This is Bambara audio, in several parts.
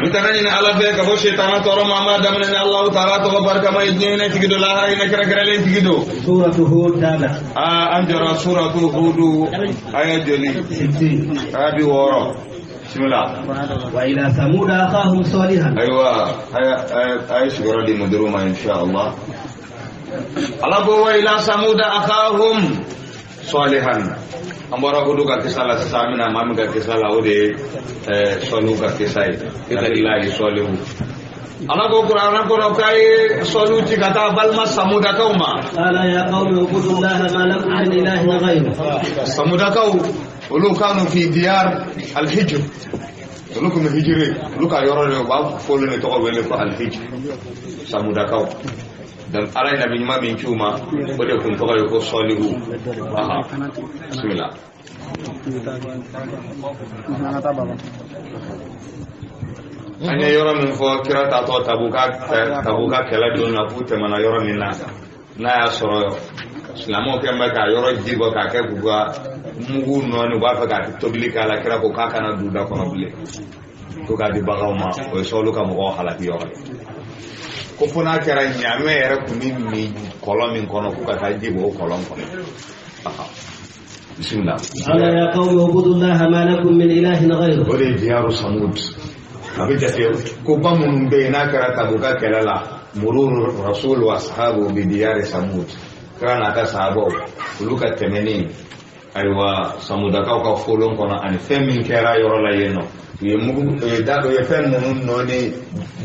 An bɛ tanga ɲini Ala fɛ ka bɔ setana tɔɔrɔ ma. An b'a daminɛ ni Alahu taala tɔgɔ barikama ye, diɲɛ hinɛ tigi don, lahara hinɛ kɛrɛnkɛrɛnlen tigi don. سورة هود تابع. Aa, an jɔra suratu Hudu aya joli? 60. Aya 60. Bisimila. وإلى ثمود أخاهم صالحا. Ayiwa, a ye sigiyɔrɔ di mudiru ma inshallah. Ala ko wa ila samuda akhahum salihan. An bɔra Hudu ka kisa la sisan, an bɛna maa min ka kisa la, o de ye Sɔlihu ka kisa ye, nabilahi Sɔlihu. Ala ko Kuranɛ kɔnɔ k'a ye Sɔlihu ci ka taa balima Samudakaw ma. قال يا قوم اعبدوا الله ما لكم من إله غيره. Samudakaw olu kanu fi diyar alhijr, olu kun bɛ hijiri, olu ka yɔrɔ de u b'a fɔ olu de tɔgɔ wele ko alhijr, Samudakaw. Donc Ala ye nabi ɲuman min ci u ma, o de kun tɔgɔ ye ko Sɔlihu. Aha, bisimila. An ye yɔrɔ min fɔ, kira taatɔ Tabuka kɛlɛ don na, k'u tɛmɛna yɔrɔ min na, n'a y'a sɔrɔ silamɛw kɛn bɛ ka yɔrɔ ji bɔ k'a kɛ k'u ka mugu nɔɔni, u b'a fɛ ka tobili k'a la, kira ko k'a kana don da kɔnɔ bilen, ko k'a di baganw ma. O ye Sɔlihu ka mɔgɔw halaki yɔrɔ ye, ko fo n'a kɛra ɲaamɛ yɛrɛ kun bɛ min kɔlɔn min kɔnɔ, k'u ka taa ji bɔ o kɔlɔn kɔnɔ. Bisimila. قال يا قوم اعبدوا الله ما لكم من إله غيره. O de ye diyaru Samud. A bɛ jate ko ba minnu bɛ yen n'a kɛra Tabuka kɛlɛ la, mururu rasul wa sahabu bi diyari Samud, kira n'a ka sahabaw olu ka tɛmɛni, ayiwa, Samudakaw ka folon kɔnɔ, ani fɛn min kɛra yɔrɔ la yen nɔ, u ye mugu, u ye da, u ye fɛn ninnu nɔɔni,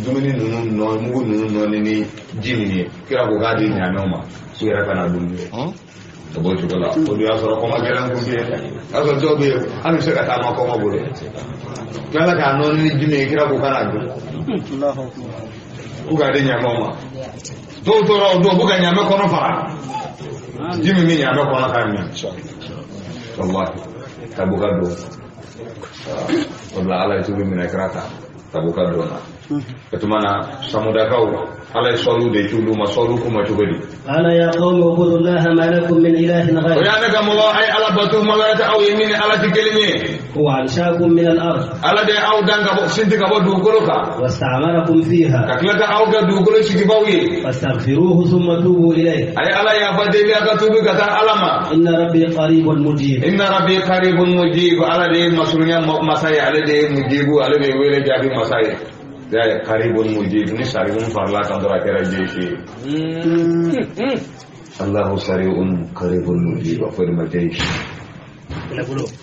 dumuni ninnu nɔɔni, mugu ninnu nɔɔni ni ji min ye, kira ko k'a di ɲaamɛw ma, k'u yɛrɛ ka na dumuni kɛ. O b'o cogo la. O dun y'a sɔrɔ kɔngɔ gɛlɛn kun bɛ yen dɛ. O y'a sɔrɔ dɔw bɛ yen, hali bɛ se ka taama kɔngɔ bolo. Tilala k'a nɔɔni ni ji min ye, kira ko k'a na dun, k'u k'a di ɲaamɛw ma. Dɔw tora o don k'u ka ɲaamɛ kɔnɔ fara, ji min bɛ ɲaamɛ kɔnɔ k'a min. Walahi, Tabuka don o de la, Ala ye tubi minɛ kira kan Tabuka don na. O tuma na, Samudakaw, Ala ye Sɔlihu de ci olu ma. Sɔlihu k'u ma cogo di? قال يا قوم اعبدوا الله ما لكم من إله O غيره. y'a ne ka mɔgɔ, a ye Ala bato, ma wɛrɛ tɛ aw ye min ni Ala tɛ kelen ye. هو أنشأكم من الأرض. Ala de ye aw dan ka bɔ sinti ka bɔ dugukolo kan. واستعمركم فيها. Ka tila ka aw kɛ dugukolo sigibaw ye. فاستغفروه ثم توبوا إليه. A ye Ala yafa deli, a ka tuubi ka taa Ala ma. إن ربي قريب مجيب. Inna rabbi qaribun mujib. Ala de ye masurunya masa ye, ale de ye mujibu, ale de ye wele jaabi masa ye. Ya ye qaribun mujib ni saribun farala kan dɔrɔn, a kɛra jesi ye. Allahu sari'un qaribun mujib, a fɔ de ma jesi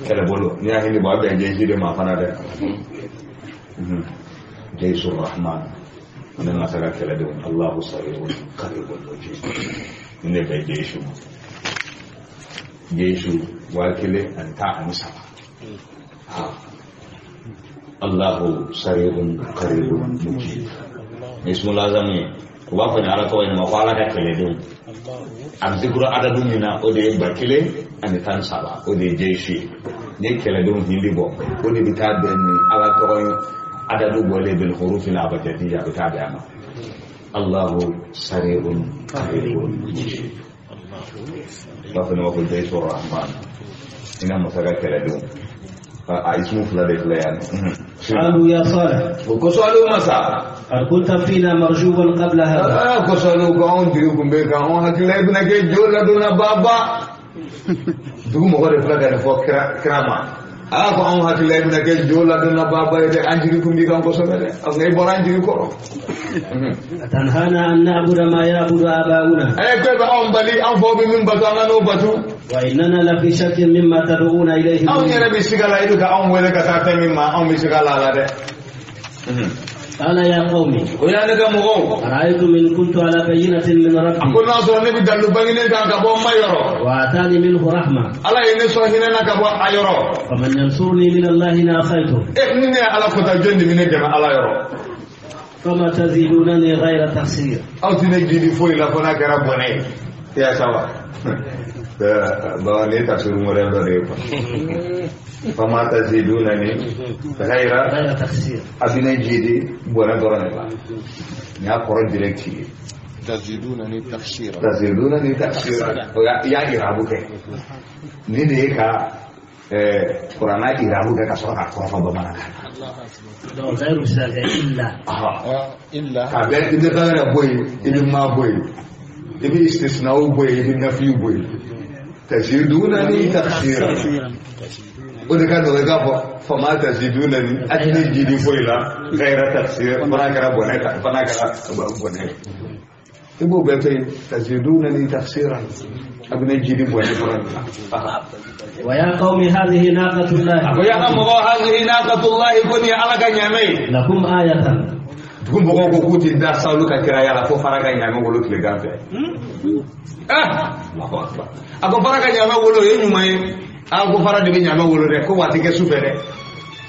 kɛlɛbolo. N'i y'a hinɛ bɔ, a bɛn jesi de ma fana dɛ. Jaisu rahman ne masa ka kɛlɛdenw, Allahu sari'un qaribun mujib, ni ne bɛ jesiw ma, jesiw 1013. Ha, Allahu sari'un qaribun mujib, ismu lazam ye, u b'a fɔ ni Ala tɔgɔ ye nin ma ko Ala ka kɛlɛdenw. A bɛ zikuru adadu min na, o de ye 1013, o de ye jesi ye. N'i ye kɛlɛdenw hindi bɔ, o de bɛ taa bɛn ni Ala tɔgɔ ye, adadu bɔlen bil hurufi la abajadiyya, a bɛ taa bɛn a ma. Allahu sari'un qaribun mujib, u b'a fɔ ne ma ko jaisu rahman, i n'a masa ka kɛlɛdenw, a ismu fila de filɛ yan. قالوا يا صالح. O ko Sɔlihu masa. قد كنت فينا مرجوا قبل هذا. Aa, ko Sɔlihu ko anw jigi kun bɛ kan, anw hakili la i bɛna kɛ jo ladonna baba. Dugu mɔgɔ de filɛ ka nin fɔ kira ma. Aa, ko anw hakili la i bɛna kɛ jo ladonna baba ye dɛ, an jigi kun b'i kan kosɛbɛ dɛ, nka i bɔra an jigi kɔrɔ. أتنهانا أن نعبد ما يعبد آباؤنا. Ɛ, ko e bɛ anw bali, an faw bɛ min bato, an ka n'o bato. وإننا لفي شك مما تدعون إليه. Anw yɛrɛ bɛ siga la, i bɛ ka anw wele ka taa fɛn min ma, anw bɛ siga la a la dɛ. قال يا قوم. O y'a ne ka mɔgɔw. أرأيتم إن كنت على بينة من A ربي. ko n'a sɔrɔ ne bɛ dalilu bangenen kan ka bɔ n ma yɔrɔ. وآتاني منه رحمة. Ala ye ne sɔn hinɛ na ka bɔ a yɔrɔ. فمن ينصرني من الله إن عصيته. E, ni ne ye Ala kota, jɔn de bɛ ne dɛmɛ Ala yɔrɔ? فما تزيدونني غير تقصير. Aw tɛ ne jidi foyi la fo n'a kɛra bɔnɛ ye. I y'a saba bawa, nin ye tafsiru modèle dɔ de ye quoi. Fama tazidunani ghayra غير تقصير. A bɛ ne jidi bɔnɛ dɔrɔn de la. Nin y'a kɔrɔ direct ye. تزيدونني تقصيرا. Tazidunani taqsira, o y'a i y'a irabu kɛ nin de ye ka Kuranna irabu kɛ ka sɔrɔ k'a kɔrɔ fɔ bamanankan na. Donc غير ساكن إلا. إلا. Ka bɛɛ i bɛ ghayra bɔ yen, i bɛ ma bɔ yen, i bɛ istisnaw bɔ yen, i bɛ nafiw bɔ yen. Tazidunani tafsira. O de ka nɔgɔ i k'a fɔ fama tazidunani a tɛ ne jidi foyi la ghayra tafsir fana kɛra bɔnɛ fana kɛra bɔnɛ. I b'o bɛɛ to yen tazidunani tafsira a bɛ ne jidi bɔnɛ fana. ويا قوم هذه ناقة الله. ويا قوم هذه ناقة الله كوني على كنيامي. لكم آية. Dugu mɔgɔw ko k'u tɛ da Sawulu ka kiraya la fo fara ka ɲaamɛ wolo tilegan fɛ. Allahu akbar. A ko fara ka ɲaamɛ wolo o ye ɲuman ye. A ko fara de bɛ ɲaamɛ wolo dɛ, ko waati kɛ sufɛ dɛ.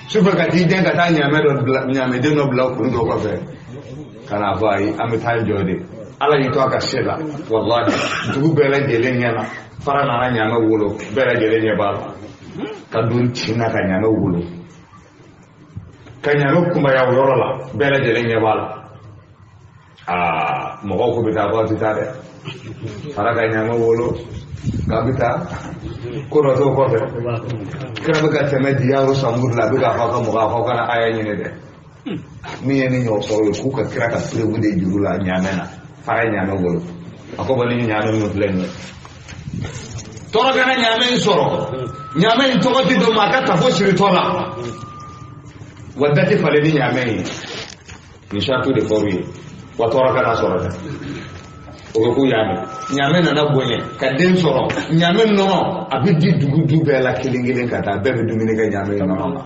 Sufɛ ka t'i dɛn ka taa ɲaamɛ dɔ bila, ɲaamɛden dɔ bila kuru dɔ kɔfɛ. Ka n'a fɔ ayi an bɛ taa jɔ de. Ala y'i to a ka se la walahi dugu bɛɛ lajɛlen ɲɛna fara nana ɲaamɛ wolo bɛɛ lajɛlen ɲɛ b'a la. Ka don tin na ka ɲaamɛ wolo. Ka ɲaamɛ kunbaya o yɔrɔ la bɛɛ lajɛlen ɲɛ b'a la. Aa mɔgɔw ko bɛ taa k'aw tɛ taa dɛ. Fara ka ɲaamɛ wolo k'a bɛ taa ko dɔ t'o kɔfɛ. Kira bɛ ka tɛmɛ diyaru samuru la a bɛ k'a fɔ a ka mɔgɔ a fɔ kana aya ɲini dɛ. Min ye ni ɲɔ sɔrɔ ye k'u ka kira ka preuve de juru la ɲaamɛ na fara ye ɲaamɛ wolo. A ko bɔn ni ɲaamɛ minnu filɛ nin ye. Tɔɔrɔ kana ɲaamɛ in sɔrɔ. Ɲaamɛ in tɔgɔ tɛ dɔn maa ka tafo siritɔ la. Wa da tɛ falen ni ɲaamɛ ye. Nin saratu de fɔr'u ye. Wa tɔɔrɔ kana sɔrɔ dɛ. O bɛ k'u y'a mɛn. Ɲaamɛ nana bonya ka den sɔrɔ. Ɲaamɛ nɔnɔ a bɛ di dugu du bɛɛ la kelen kelen ka taa bɛɛ bɛ dumuni kɛ ɲaamɛ nɔnɔ ma.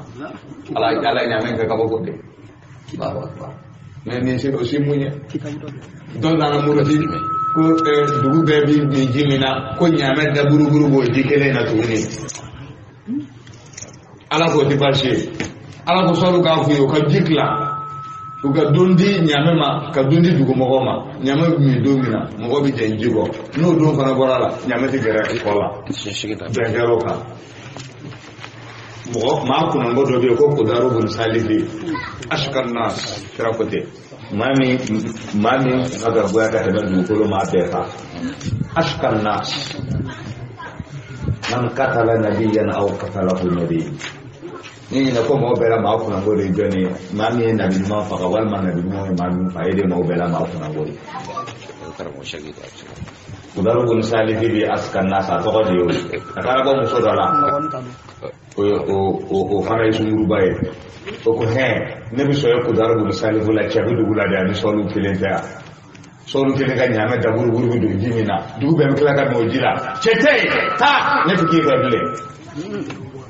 Ala ala ɲaamɛ kɛ kabako de. Allahu akbar. Mais nin si o si mun ye. Dɔw nana muruti ko dugu bɛɛ bɛ min ji min na ko ɲaamɛ da buruburu b'o ji kelen na tuguni. Ala k'o tɛ baasi ye. Ala ko sɔrɔ k'a f'u ye u ka ji tila u ka don di ɲaamɛ ma ka don di dugumɔgɔw ma ɲaamɛ bɛ min don min na mɔgɔ bɛ jɛn ji kɔ n'o don fana bɔra la ɲaamɛ tɛ gɛrɛ kɔ la bɛn kɛra o kan. Mɔgɔ maa kunnanko dɔ bɛ yen ko Kudaru bun Salifi ashkar nas kira ko ten maa min fanga ka goya ka tɛmɛ dugukolo maa bɛɛ kan ashkar nas man qatala nabiyyan aw qatalahu nabiy. Ni ɲinɛ ko mɔgɔ bɛɛ la maa kunnanko de ye jɔnni ye maa min ye nabi ɲuman faga walima nabi ɲuman ye maa min faga e de maaw bɛɛ la maa kunnanko ye. Kudaru bun Salifi bi ashkar nas a tɔgɔ de ye o ye a taara bɔ muso dɔ la. O fana ye sunguruba ye o ko hɛn ne bɛ sɔn Kudaru bun Salifu la cɛ bɛ dugu la de ani sɔliw kelen tɛ yan sɔliw kelen ka ɲaamɛ daburuburu bɛ don ji min na dugu bɛɛ bɛ tila ka min o ji la cɛ tɛ yen taa ne tɛ k'i fɛ bilen.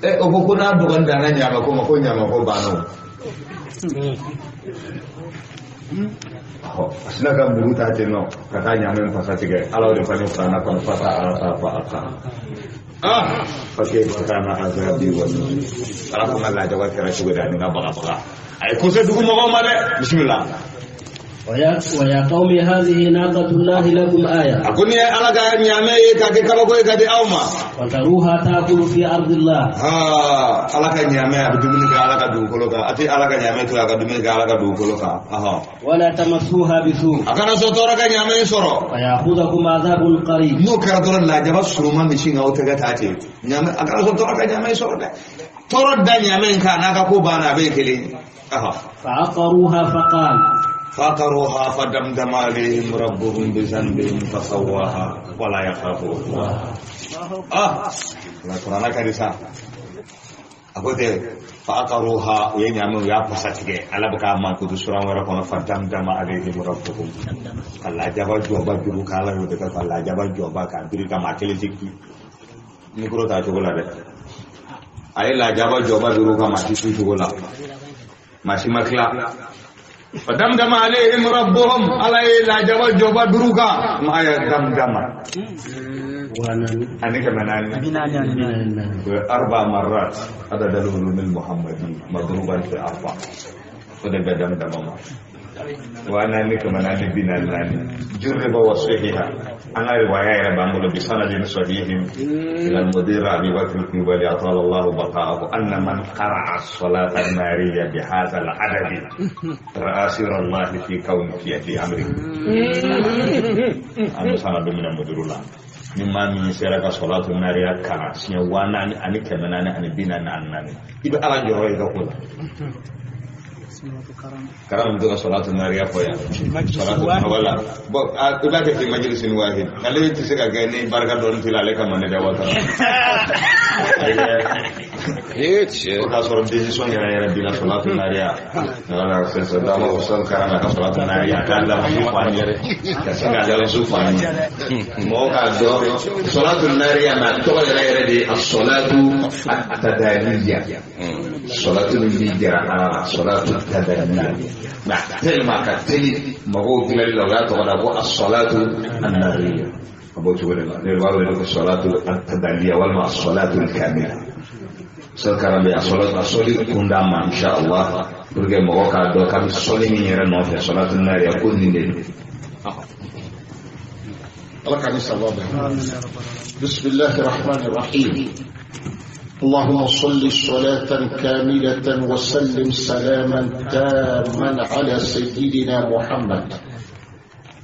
O ko ko n'a dɔgɔnin danna ɲaamɛ ko ma ko ɲaamɛ ko banna o. A sina ka muru ta ten nɔ ka taa ɲaamɛ in fasa tigɛ ala y'o de fɔ ne kuranna kɔnɔ fasa ala ta fa a kan. Fakayfa kana azabi wa nuzur. Ala ko n ka lajaba kɛra cogo di ani n ka bagabaga. A ye ko se dugu mɔgɔw ma dɛ bisimila. ويا قوم هذه ناقة الله لكم آية. A ko ni ye ala ka ɲaamɛ ye k'a kɛ kabako ye ka di aw ma. وذروها تأكل في أرض الله. Ala ka ɲaamɛ a bɛ dumuni kɛ ala ka dugukolo kan a tɛ ala ka ɲaamɛ to a ka dumuni kɛ ala ka dugukolo kan. ولا تمسوها بسوء. A kana sɔn tɔɔrɔ ka ɲaamɛ in sɔrɔ. فيأخذكم عذاب قريب. N'o kɛra dɔrɔn lajaba surunman bɛ sin k'aw tɛgɛ ta ten ɲaamɛ a kana sɔn tɔɔrɔ ka ɲaamɛ in sɔrɔ dɛ. Tɔɔrɔ da ɲaamɛ in kan n'a ka ko banna a bɛ ye kelen ye. فعقروها فقال. فعقروها فدمدم عليهم ربهم بذنبهم فسواها ولا يخاف عقباها. Kuranna ka di sa. A ko ten فعقروها u ye ɲaamɛ u y'a pasa tigɛ ala bɛ k'a mankutu suran wɛrɛ kɔnɔ fadamdama alayhim rabbuhum ka lajaba jɔba juru kan ala y'o de kɛ ka lajaba jɔba k'a biri ka maa kelen tɛ mikoro ta cogo la dɛ. A ye lajaba jɔba juru kan maa si su cogo la maa si ma tila. فدمدم عليهم ربهم على لا جبل جوبا دروكا ما يدمدم أنا كمان 4 مرات هذا دليل المحمدي مضروبا في 4 وده دمدم ما وأنا كمان أنا بنا جرب وصحيحة أنا رواية بعمل بسند صحيح إلى المدير أبي بكر الكوبالي أطال الله بقاءه أن من قرأ الصلاة النارية بهذا العدد رأى سر الله في كون في أمره. أنا سند من المدير الله. Ni maa min sera ka sɔlatu nariya kalan siɲɛ 4444 i bɛ ala jɔyɔrɔ i ka ko la. Karam to ka sɔlatu nariya fɔ yan. Sɔlatu wala bon i b'a kɛ fi majlisin wahid ale tɛ se ka kɛ ni barika dɔɔni t'i la ale kama ne dɛ wa taala. O k'a sɔrɔ décision yɛrɛ yɛrɛ b'i la sɔlatu nariya. Wala c'est ça dama o sɔn karam ka sɔlatu nariya k'a lamusu fɔ an yɛrɛ ka se k'a lamusu fɔ an ye. Mɔgɔ k'a dɔn sɔlatu nariya mɛ a tɔgɔ yɛrɛ yɛrɛ de ye a sɔlatu atadaliya. Sɔlatu min b'i jɛra ala la sɔlatu tadaliya. Mɛ tellement ka teli mɔgɔw dilanli la o y'a tɔgɔ da ko a sɔlatu anariya. A b'o cogo de la ne b'a wele ko sɔlatu atadaliya walima a sɔlatu kamila. Sɔli karam bɛ a sɔli kun d'a ma inshallah pour que mɔgɔ k'a dɔn k'a bɛ sɔli min yɛrɛ nɔfɛ sɔlatu nariya ko nin de don. Allah k'an ni sawaba bɛn. Bisimilahi rahmani rahim. اللهم صل صلاة كاملة وسلم سلاما تاما على سيدنا محمد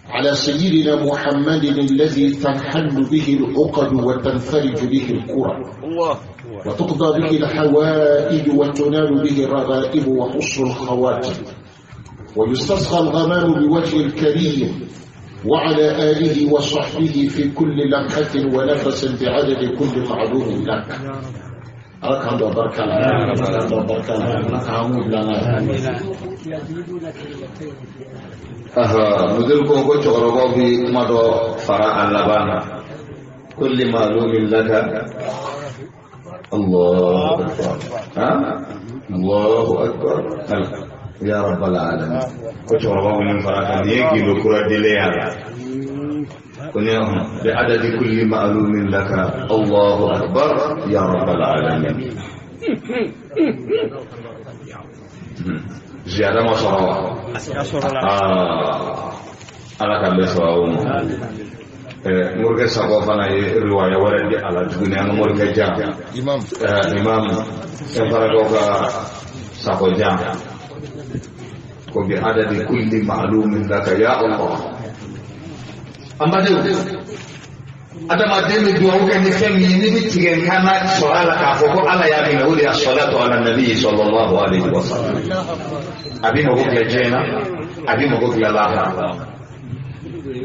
على سيدنا محمد الذي تنحل به العقد وتنفرج به الكرب وتقضى به الحوائج وتنال به الرغائب وحسن الخواتم ويستسقى الغمام بوجه الكريم وعلى آله وصحبه في كل لمحة ونفس بعدد كل معلوم لك. Ala k'an dɔ barika la, ala k'an dɔ barika la, ala k'an mun bila n'a ye. Mudul ko ko cɛkɔrɔbaw bi kuma dɔ fara a laban na. Kulli ma'lumin laka. Allahu akbar. Ha? Allahu akbar. Ya rabbal alamin. Ko cɛkɔrɔbaw bɛ min fara a kan nin ye gindo kura dilen y'a la. بعدد كل معلوم لك الله أكبر يا رب العالمين. زيادة ما صراوة على كم بسراوة مرك سقفنا رواية ورد على الدنيا مرك جام إمام إمام سنفرقوك سقف جام بعدد كل معلوم لك يا الله. An badenw adamaden bɛ dugawu kɛ ni fɛn min ye n'i bɛ tigɛ n kan na sɔrɔ a la k'a fɔ ko ala y'a minɛ o de ye salatu ala nabi sallallahu alaihi wa sallam. A b'i mago dilan diɲɛ na a b'i mago dilan lahara.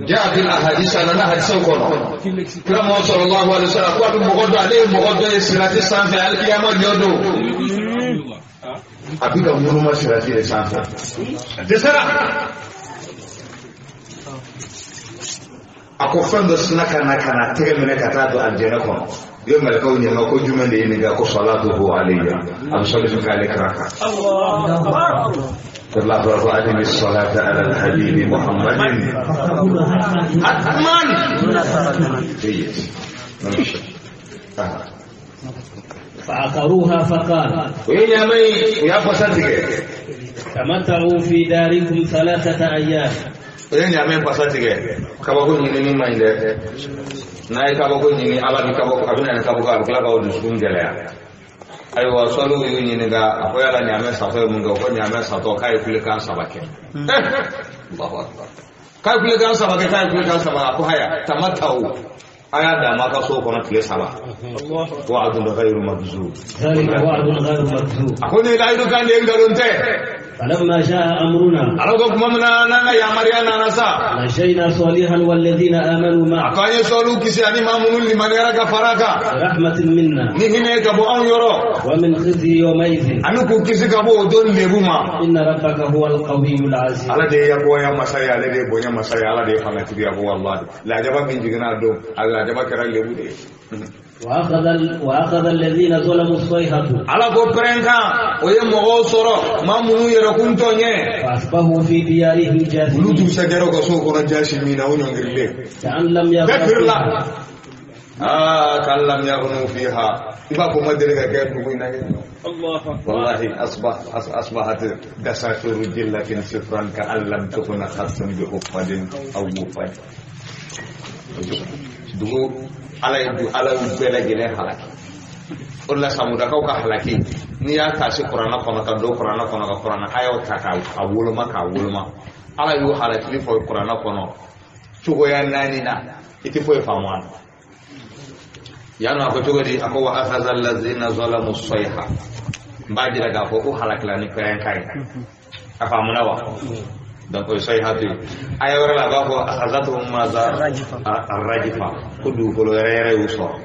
Jaa fil ahadith a nana hadisaw kɔnɔ kira Muhammad sallallahu alaihi wa sallam ko a bɛ mɔgɔ dɔn ale ye mɔgɔ dɔ ye sirati sanfɛ alikiyama jɔ don a bɛ ka ŋunuma sirati de sanfɛ a dɛsɛra. A ko fɛn dɔ sina ka na ka na tɛgɛ minɛ ka taa don alijɛnɛ kɔnɔ u ye malikaw ɲininka ko jumɛn de ye nin kɛ ko salatuhu alayya a bɛ sɔli min k'ale kira kan. Allah ko adimi salata ala alhabibi muhammadin atman. فعقروها فقال o ye ɲaamɛ ye u y'a fasa tigɛ. تمتعوا في داركم 3 أيام. O ye ɲaamɛ fasa tigɛ kabako ɲinini man ɲi dɛ n'a ye kabako ɲini ala bɛ kabako a bɛ na ni kabako a bɛ tila k'aw dusukun gɛlɛya. Ayiwa sɔliw y'u ɲininka a ko yala ɲaamɛ satɔ ye mun kɛ o ko ɲaamɛ satɔ k'a ye kulekan 3 kɛ. Allahu akbar. K'a ye kulekan 3 kɛ k'a ye kulekan 3 a ko haya tamataw a y'a d'a ma a ka so kɔnɔ tile 3. Wa'dun ghayru makzub. Zalika wa'dun ghayru makzub. A ko nin layidu kan de ye nkalon tɛ. فلما جاء أمرنا على كم منا نانا يا مريم نانا سا نجينا صالحا والذين آمنوا معه كان يسألوا كسي أني ما منون لمن يراك فراكا رحمة منا نهنا كبو أن يرى ومن خزي يومئذ أنو كسي كبو دون لبوما إن ربك هو القوي العزيز على دي يا بويا مسايا على دي بويا مسايا على دي فلاتي يا بو الله لا جبا من جينا دوم على جبا كرا لبو دي وأخذ الذين ظلموا الصيحة على كوبرنكا ويمغوصرا ما منو يركون تونيه فأصبحوا في ديارهم جاثمين ولوتو سجروا كسوكو جاسمين أو نغرلي كأن لم يغنوا كأن لم يغنوا فيها يبقى ما درك كيف الله والله أصبحت دساتير جلة صفرا كأن لم تكن خصم بأفد أو مفد dugu ala ye du ala y'u bɛɛ lajɛlen halaki o de la samudakaw ka halaki n'i y'a taasi kuranna kɔnɔ ka don kuranna kɔnɔ ka kuranna ayaw ta k'a woloma k'a woloma ala y'u halakili fɔ kuranna kɔnɔ cogoya naani na i tɛ foyi faamu a la Yan nɔ a ko cogo di? A ko wa akhadha allazina zalamu sayha. N b'a jira k'a fɔ ko halakila ni pɛrɛnkan ye. A faamuna wa? Donc o ye sayhatu ye. Aya wɛrɛ la a b'a fɔ akhazatuhum maza arrajifa, ko dugukolo yɛrɛ yɛrɛ y'u sɔrɔ.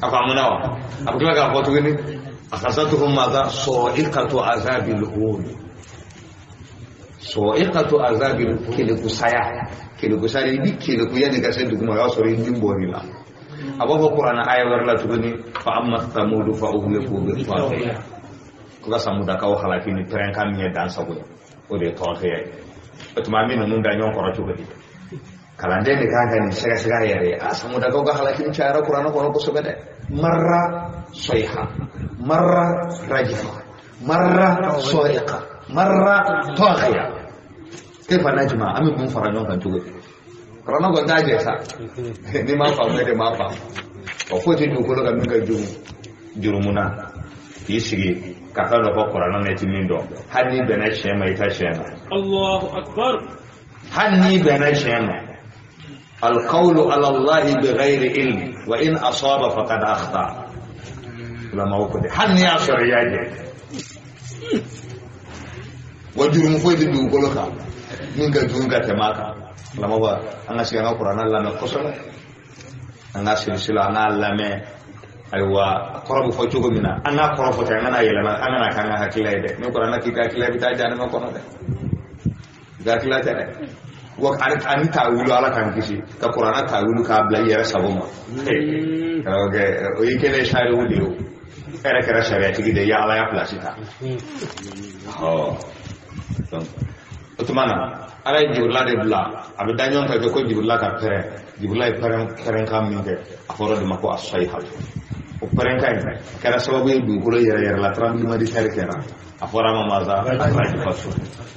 A faamuna wa? A bɛ tila k'a fɔ tuguni akhazatuhum maza sa'iqatu azabil hun. Sa'iqatu azabil kelekusaya. Kelekusaya i bi kelekuya de ka se duguma o y'a sɔrɔ i ni bɔr'i la. A b'a fɔ kuranɛ aya wɛrɛ la tuguni fa amma thamudu fa uhliku bi taghiya. Ko ka samudakaw halaki ni pɛrɛnkan min ye dan sago ye, o de ye taghiya ye. O tuma an bɛ ninnu da ɲɔgɔn kɔrɔ cogo di? Kalanden de kan ka nin sɛgɛsɛgɛ a yɛrɛ ye. A samudakaw ka halaki ni cayara kuranɛ kɔnɔ kosɛbɛ dɛ. Marra sayha, marra rajifa, marra sa'iqa, marra taghiya. Kaifa najma, an bɛ mun fara ɲɔgɔn kan cogo di? Kuranɛ kɔni t'a jɛ sa. N'i m'a faamu e de m'a faamu. Wa foyi tɛ dugukolo kan min ka jugu jurumu na k'i sigi ka fɛn dɔ fɔ kuranɛ na i ti min dɔn. Hali n'i bɛnna tiɲɛ ma i ta tiɲɛ na. Allahu akbar. Hali n'i bɛnna tiɲɛ ma. Alqawlu ala Allahi bighayri ilm wa in asaba faqad akhta. Ulamaw ko de hali n'i y'a sɔrɔ i y'a jɛ. Wa jurumu foyi tɛ dugukolo kan min ka jugu ka tɛmɛ a kan. Ulamaw an ka sigi an ka kuranɛ lamɛn kosɛbɛ. An ka sirisila an k'a lamɛn. Ayiwa kɔrɔ bɛ fɔ cogo min na an k'a kɔrɔ fɔ ten, an kana yɛlɛma, an kana k'an ka hakilila ye dɛ. Ni kuranɛ k'i ka hakilila i bɛ taa jahanama kɔnɔ dɛ. I ka hakilila tɛ dɛ. Wa ani taawulu ala k'an kisi ka kuranɛ taawulu k'a bila i yɛrɛ sago ma. O y'i kɛlen sariyaw de ye o. E yɛrɛ kɛra sariyatigi de ye, i ye ala ya pilasi ta. Donc o tuma na ala ye Jibrila de bila a bɛ da ɲɔgɔn kan ko Jibrila ka pɛrɛn. Jibrila ye pɛrɛnkan min kɛ a fɔra o de ma ko asayihatu. O pɛrɛnkan in kɛra sababu ye dugukolo yɛrɛ yɛrɛ la, tremblement de terre kɛra. A fɔra a ma maza arrajifatu.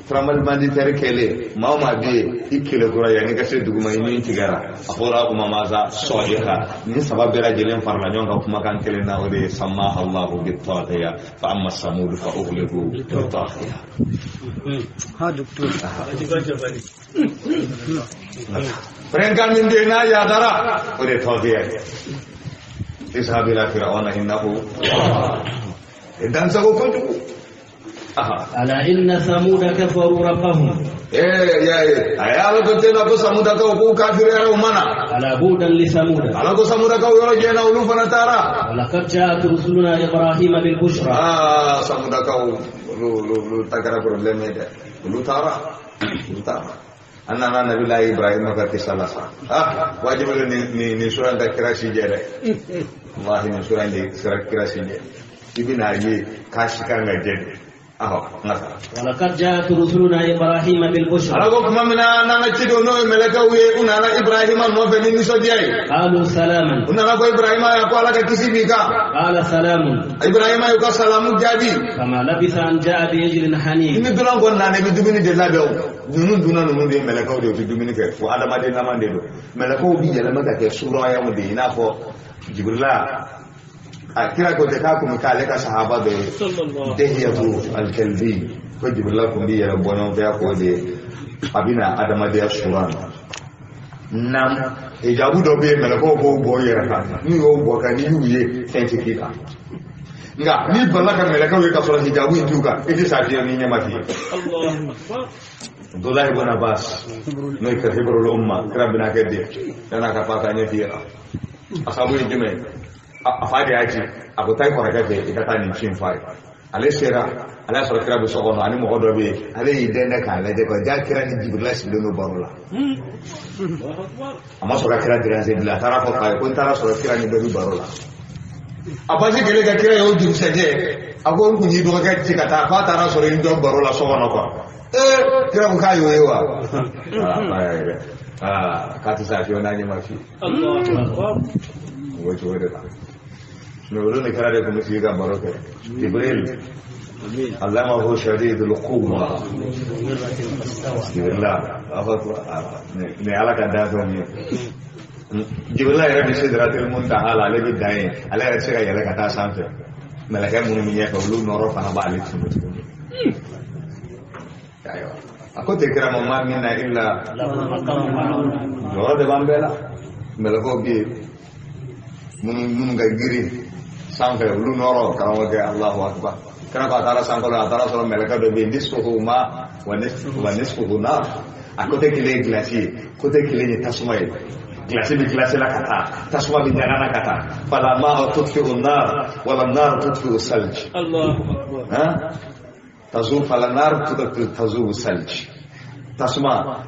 Tremblement de terre kɛlen maa o maa bɛ yen i kelekura yanni ka se duguma i ni tigɛra, a fɔra o ma maza sɔ'iqa. Nin saba bɛɛ lajɛlen farala ɲɔgɔn kan kumakan kelen na, o de ye samaha Allahu bi taghiya fa amma samudu fa uhliku bi taghiya. Ha docteur. Pɛrɛnkan min bɛ yen n'a yadara o de ye taghiya ye. Izhab ila fir'auna innahu dan sago kojugu. Ala inna samuda kafaru rabbahum. Ay ala ko tena ko samuda ka ko kafiriyara u mana. Ala budan li samuda. Ala ko samuda ka yɔrɔ jɛna olu fana taara. Walaqad ja'at rusuluna Ibrahima bil bushra. Samuda ka olu ta kɛra problème ye dɛ. Olu taara. Olu taara. An nana Nabila Ibrahima ka kisa la sa. Wajibi ni sura in ka kira si jɛ dɛ. Wallahi ni sura in de kira si jɛ. I bɛna ye k'a si kan ka jɛ de. Walaqad ja'at rusuluna Ibrahima bil bushra. Ala ko tuma min na n'an ka cidenw n'o ye mɛlɛkɛw ye u nana Ibrahima nɔfɛ ni nisɔndiya ye. Qalu salaman. U nana ko Ibrahima ya ko ala ka kisi b'i kan. Qala salamun. Ibrahima y'u ka salamu jaabi. Fama labisa an ja'a bi ijlin hanif. Ni dunan kɔni nana i bɛ dumuni de labɛn o. Ninnu dunna ninnu de ye mɛlɛkɛw de ye, u tɛ dumuni kɛ fo adamaden nama de don. Mɛlɛkɛw bi yɛlɛma ka kɛ surayaw de ye i n'a fɔ Jibrila. A kira ko tɛ k'a kun bɛ k'ale ka sahaba dɔ ye Dehiyatu al-Kalbi ko Jibrila kun b'i yɛrɛ bɔ ɲɔgɔn fɛ k'o de ye a bɛna adamadenya sura na. Nam hijabu dɔ bɛ yen mɛlɛkɛw b'o bɔ i yɛrɛ kan, n'u y'o bɔ kan n'i y'u ye fɛn tɛ k'i kan. Nka n'i balila ka mɛlɛkɛw ye ka sɔrɔ hijabu in t'u kan i tɛ sa fiyewu n'i ɲɛ ma f'i ye. Abdullahi ibn Abbas n'o ye hibrul umma kira bɛna kɛ den yan'a ka fa ka ɲɛ f'i ye. A sababu ye jumɛn ye? A fa de y'a ci a ko taa i kɔrɔkɛ fɛ i ka taa nin ci in f'a ye. Ale sera ale y'a sɔrɔ kira bɛ so kɔnɔ ani mɔgɔ dɔ bɛ yen, ale y'i dɛndɛ k'a lajɛ quoi, ja kira ni Jibrila sigilen don baro la. A ma sɔrɔ ka kira déranger bilen, a taara fɔ fa ye ko n taara sɔrɔ kira ni dɔ bɛ baro la. A basi kɛlen ka kira ye o dugusɛjɛ a ko n kun y'i dɔgɔkɛ ci ka taa f'a taara sɔrɔ i dɔ baro la so kɔnɔ quoi. Kira ko k'a y'o ye wa? K'a tɛ se a fiyewu n'a ɲɛ ma f'i ye. O cogo de la. Mais olu ni kira de kun bɛ sigi ka baro kɛ. Jibril allamahu shadidul quwwa. Jibrila a fɔ nin ala ka danfɛnw ye. Jibrila yɛrɛ bɛ sidratil muntaha la, ale bɛ dan yen, ale yɛrɛ tɛ se ka yɛlɛ ka taa sanfɛ. Mɛlɛkɛ minnu bɛ ɲɛfɛ olu nɔrɔ fana b'ale tunu tuguni. Ayiwa a ko tɛ kira ma ma min na illa jɔyɔrɔ de b'an bɛɛ la. Mɛlɛkɛw bɛ yen. Minnu ka girin sanfɛ olu nɔrɔ karamɔgɔkɛ Allahu akbar kira ko a taara sankolo a taara sɔrɔ mɛlɛkɛ dɔ bɛ yen nisfuhu ma wa nisfuhu nar a côté kelen ye glace ye côté kelen ye tasuma ye glace bɛ glace la ka taa tasuma bɛ ɲaga na ka taa fala ma'a tudfi'u nar wala nar tudfi'u salj Allahu akbar ha tazu fala nar tazubu salj tasuma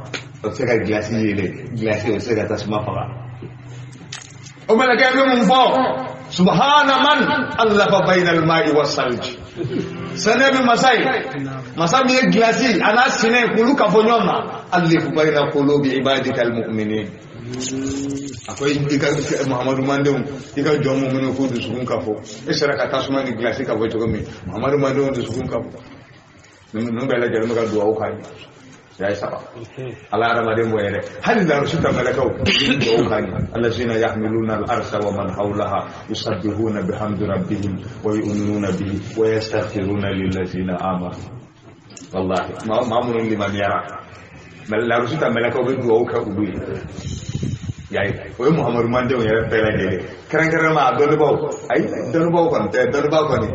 o tɛ se ka glace yɛlɛ glace o tɛ se ka tasuma faga o mɛlɛkɛ bɛ mun fɔ subhana man allafa bayna al-ma'i was-salj sɛnɛ bɛ masa ye masa min ye glace a n'a sinɛ k'olu kafo ɲɔgɔn na alif bayna qulubi ibadika al-mu'minin a ko i ka Muhammadu mandenw i ka jɔn minnu k'u dusukun kafo e sera ka tasuma ni glace kafo cogo min Muhammadu mandenw dusukun kafo ninnu bɛɛ lajɛlen bɛ ka duwawu k'a ye ya saba ala hadamaden bonya dɛ hali larusi ta mɛlɛkɛw duwawu k'a ye allazina yahmiluna al-arsa wa man hawlaha yusabbihuna bihamdi rabbihim wa yu'minuna bihi wa yastaghfiruna lillazina amanu wallahi maa minnu limaniyara larusi ta mɛlɛkɛw bɛ duwawu kɛ olu ye yayi o ye Muhammadu mandenw yɛrɛ bɛɛ lajɛlen kɛrɛnkɛrɛnnama a dɔnnibaaw ayi dɔnnibaaw kɔni tɛ dɔnnibaaw kɔni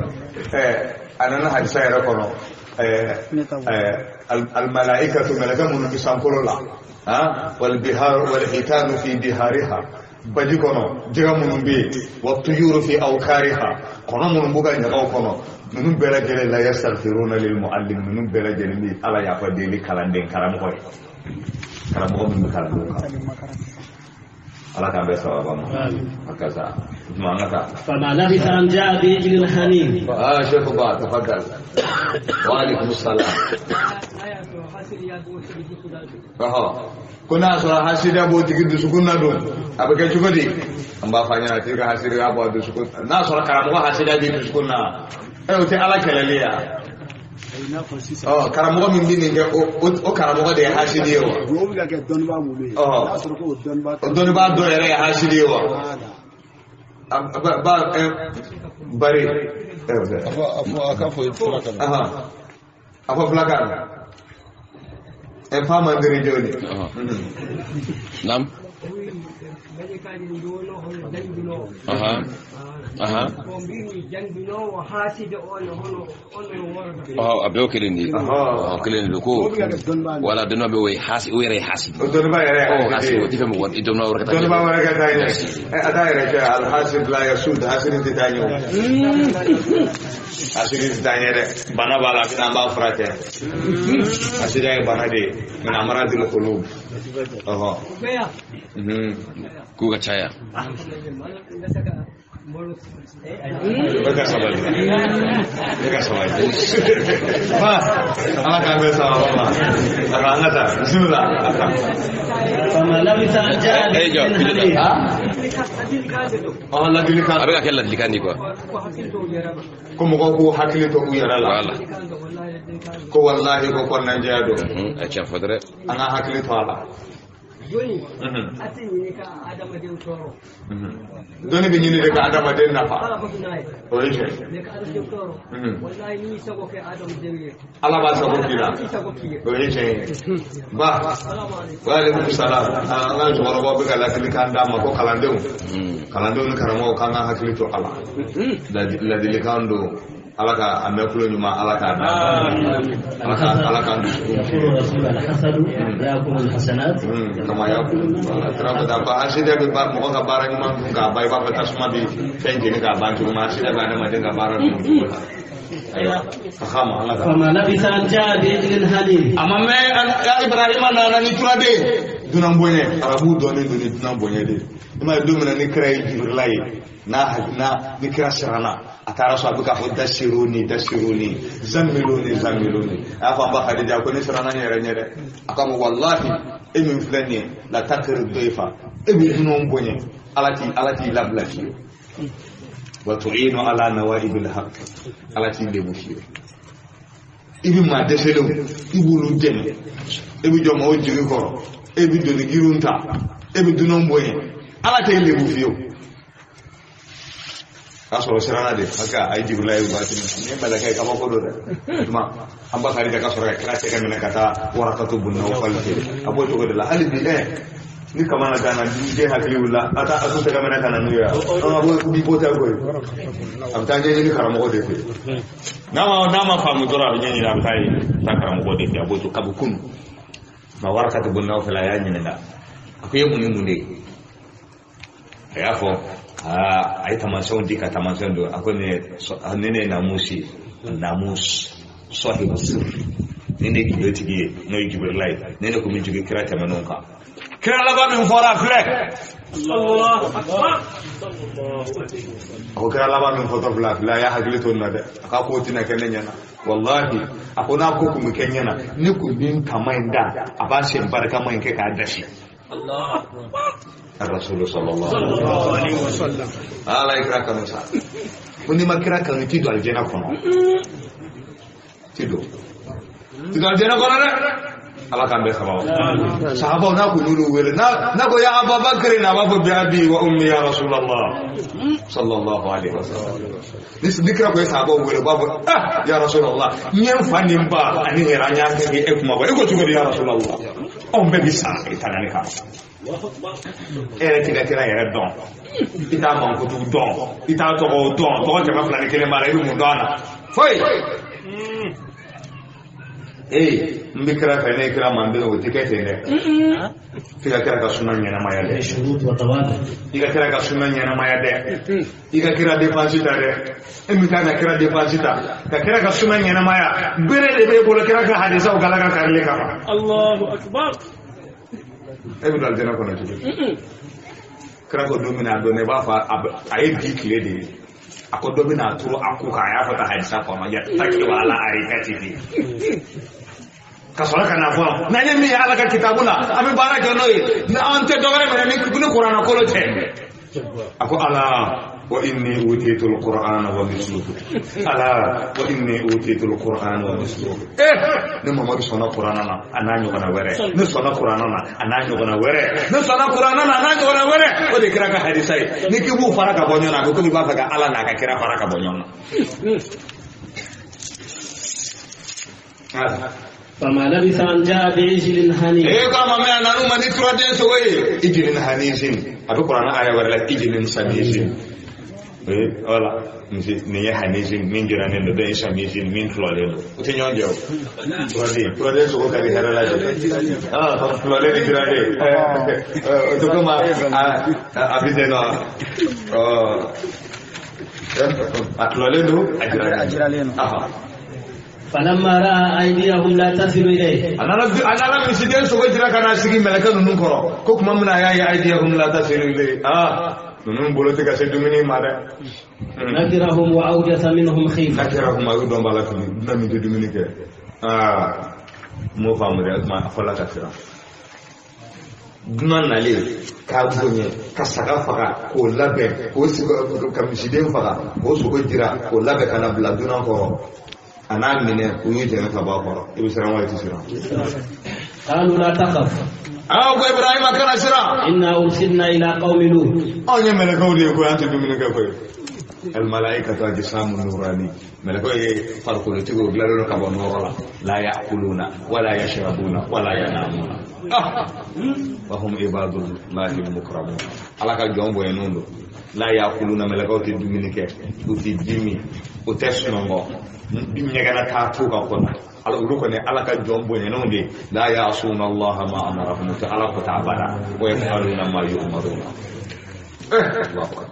a nana hadisa yɛrɛ kɔnɔ almalaikatu mɛlɛkɛ minnu bɛ sankolo la wal bihar wal hitanu fi bihariha baji kɔnɔ jɛgɛ minnu bɛ yen wa tuyuru fi awkariha kɔnɔ minnu b'u ka ɲagaw kɔnɔ ninnu bɛɛ lajɛlen la yastaghfiruna lil muallim ninnu bɛɛ lajɛlen bɛ ala yafa deli kalanden karamɔgɔ ye karamɔgɔ min bɛ kalandenw kan ala k'an bɛɛ sababa ma a ka sa tuma an ka taa فما لبث أن جاء بعجل حنين شيخ با تفضل وعليكم السلام ko n'a sɔrɔ hasidiya b'o tigi dusukun na dun a bɛ kɛ cogo di an b'a fɔ a ɲɛna a tigi ka hasidiya bɔ a dusukun n'a sɔrɔ karamɔgɔ hasidiya b'i dusukun na o tɛ ala kɛlɛli ye wa karamɔgɔ min bɛ nin kɛ o karamɔgɔ de ye hasidi ye wa o bɛ ka kɛ dɔnnibaa minnu ye n'a sɔrɔ ko o dɔnnibaa o dɔnnibaa dɔ yɛrɛ ye hasidi ye wa ba bari a ka fɔ filakan na a fɔ filakan na famandiri joni nam aha aha a bɛɛ kelen de ye kelen de ko wala dɔnniba bɛ o ye hasi o yɛrɛ ye hasi dɔnniba yɛrɛ ye hasi o tɛ fɛ mɔgɔ dɔnniba wɛrɛ ka taa dɔnniba wɛrɛ ka taa ɲɛ a t'a yɛrɛ kɛ alhasib la yasud hasidi tɛ taa ɲɛ o hasidi tɛ taa ɲɛ dɛ bana b'a la an b'a furakɛ hasidiya ye bana de ye min amradil qulub k'u ka caya bɛɛ ka sabali bɛɛ ka sabali ba ala k'an bɛɛ sababa ma a ka an ka taa bisimila فما لبث أن جاء بعجل ladilikan a bɛ ka kɛ ladilikan de quoi ko mɔgɔw k'u hakili to u yɛrɛ la ko walahi ko kɔnɔnajɛya don a tiɲɛ fɔ dɛ an ka hakili to a la dɔnni bɛ ɲini de ka adamaden nafa o ye tiɲɛ ala b'a sago k'i la o ye tiɲɛ ye ba wa aleykum salam an ka cɛkɔrɔbaw bɛ ka ladilikan d'a ma ko kalandenw kalandenw ni karamɔgɔw k'an ka hakili to a la ladilikan don ala ka a mɛn kulo ɲuman ala k'a da ala k'an dusukun kama yakulu ba hasidiya bɛ mɔgɔ ka baara ɲuman dun k'a ban i b'a fɔ tasuma bɛ fɛn jeni k'a ban cogo min hasidiya bɛ adamaden ka baara dun cogo la ayiwa ka xama an ka taa. فما لبث أن جاء بعجل حنين a ma mɛn Ibrahima nana ni turaden dunan bonya arabu dɔnnen don ni dunan bonya de ye i m'a ye don min na ni kira ye Jibirila ye n'a ni kira siranna a taara so a bɛ k'a fɔ dasiruni dasiruni zamiluni zamiluni a y'a fɔ an ba Hadija ko ne siranna n yɛrɛ ɲɛ dɛ a k'a ma walahi e min filɛ nin ye la takiri doyifa e bɛ dunanw bonya ala t'i labila fiyewu wa tu'inu ala nawaibil haqq ala t'i lebu fiyewu i bɛ maa dɛsɛlenw i b'olu dɛmɛ e bɛ jɔ maaw jigi kɔrɔ e bɛ doni girinw ta e bɛ dunanw bonya ala t'e lebu fiyewu k'a sɔrɔ siranna de parce que a ye Jibirila ye waati min nin ye mɛlɛkɛ ye kabako don dɛ tuma an ba Kadija ka sɔrɔ ka kira tɛgɛ minɛ ka taa Warakatu bun Nawfal fɛ a b'o cogo de la hali bi Ni kamana gana den hakili wulila a taa a t'u tɛgɛ minɛ ka na n'u ye an ka bɔ bi bɔ tɛ koyi a bɛ taa ɲɛɲini karamɔgɔ de fɛ n'a ma faamu dɔrɔn a bɛ ɲɛɲini a bɛ taa yen taa karamɔgɔ de fɛ a b'o to kabi kunun ma Warakatu bun Nawfal a y'a ɲininka a ko i ye mun ni mun de ye a y'a fɔ aa a ye taamasiyɛnw di ka taamasiyɛnw don a ko ne ye namusi ye namus sahibu sir ni ne ye gundotigi ye n'o ye Jibirila ye ne de kun bɛ jigin kira tɛmɛnenw kan kira laban min fɔra a filɛ a ko kira laban min fɔtɔ filɛ a filɛ a y'a hakili to nin na dɛ a k'a ko tɛna kɛ ne ɲɛna walahi a ko n'a ko kun bɛ kɛ n ɲɛna ne kun bɛ n kama in da a b'a sen barikama in kɛ k'a dasi Rasulu sallallahu alaihi wasallam ala ye kira kanu sa ko n'i ma kira kanu i ti don alijɛnɛ kɔnɔ ti don alijɛnɛ kɔnɔ dɛ ala k'an bɛɛ sababu sahabaw n'a kun y'olu wele n'a ko ya Abubakar n'a b'a fɔ bi abi wa ummi ya Rasulallah sallallahu alaihi wasallam ni kira ko ye sahabaw wele u b'a fɔ ah ya Rasulallah n ye n fa ni n ba ani yɛrɛ an y'a kɛ e kuma bɔ e ko cogo di ya Rasulallah anw bɛɛ bi sa i ta ne kan e yɛrɛ t'i ka kira yɛrɛ dɔn i t'a mankutu dɔn i t'a tɔgɔ dɔn tɔgɔ 201 b'a la i bɛ mun dɔn a la foyi ee n bɛ kira fɛ ne ye kira manden o tɛ kɛ ten dɛ f'i ka kira ka suna ɲɛnamaya dɛ i ka kira ka suna ɲɛnamaya dɛ i ka kira depansi ta dɛ e min kan ka kira depansi ta ka kira ka suna ɲɛnamaya bere de b'e bolo kira ka hadisaw kala ka karili kama Allahu akbar e bɛ don alijɛnɛ kɔnɔ cogo di kira ko don min na a dɔn i b'a fɔ a ye bi tile de ye a ko dɔ bɛna a turu a ko kan a y'a fɔ ta hadisa kɔnɔ yattaki'u ala arikatihi ka sɔrɔ ka na fɔ n'an ye min ye ala ka kitabu la an bɛ baara kɛ n'o ye an tɛ dɔ wɛrɛ minɛ ni kuranɛ kolo tɛ a ko ala wa inni utitu alqur'ana wa misluhu ala wa inni utitu alqur'ana wa misluhu ne Mamadu sɔnna kuranɛ na a n'a ɲɔgɔnna wɛrɛ ne sɔnna kuranɛ na a n'a ɲɔgɔnna wɛrɛ ne sɔnna kuranɛ na a n'a ɲɔgɔnna wɛrɛ o de kira ka hadisa ye ni k'i b'u fara ka bɔ ɲɔgɔn na a bɛ komi i b'a fɛ ka ala n'a ka kira fara ka bɔ ɲɔgɔn na. فما لبث أن جاء بعجل حنيذ إيه كما ما أنا ما نتردد سوي إجل حنيذ أبي قرآن آية ولا إجل سميج إيه ولا نية حنيذ من جيران ندى سميج من فلالين وتنيون جو فلالين فلالين سوى كذي هذا لا جو فلالين جيران تكما أبي زينا أفلالين أجرالين فلما راى ايديهم لا تصل اليه انا لا مسجد سو جرا كان سيغي ملك نون كورو كوك مامنا يا ايديهم لا تصل اليه نون بولو تي كاسي دوميني ما ده نكرهم واوجس منهم خيفه نكرهم او دوم بالا في نامي دي دوميني كي مو فامري ما فلا كثيرا dunan nalen k'a bonya ka saga faga k'o labɛn k'o sogo ka misiden faga k'o sogo jira k'o labɛn ka na bila dunan kɔrɔ a n'a minɛ u y'u jɛngɛ ka bɔ a kɔrɔ i bɛ siran wa i tɛ siran. قالوا لا تخف aw ko Ibrahima kana siran. إنا أرسلنا إلى قوم لوط. anw ye mɛlɛkɛw de ye koyi an tɛ dumuni kɛ koyi. الملائكة أجسام نوراني ملائكة farikolotigiw dilanlen don ka bɔ nɔrɔ la لا يأكلون ولا يشربون ولا ينامون وهم عباد الله المكرمون ala ka jɔn bonyɛnenw don لا يأكلون mɛlɛkɛw tɛ dumuni kɛ u tɛ ji min u tɛ sunɔgɔ ɲɛgɛnna t'a t'u ka kɔnɔ ala olu kɔni ala ka jɔn bonyɛnenw de لا يعصون الله ما أمرهم u tɛ ala ko t'a bada ويفعلون ما يؤمرون الله أكبر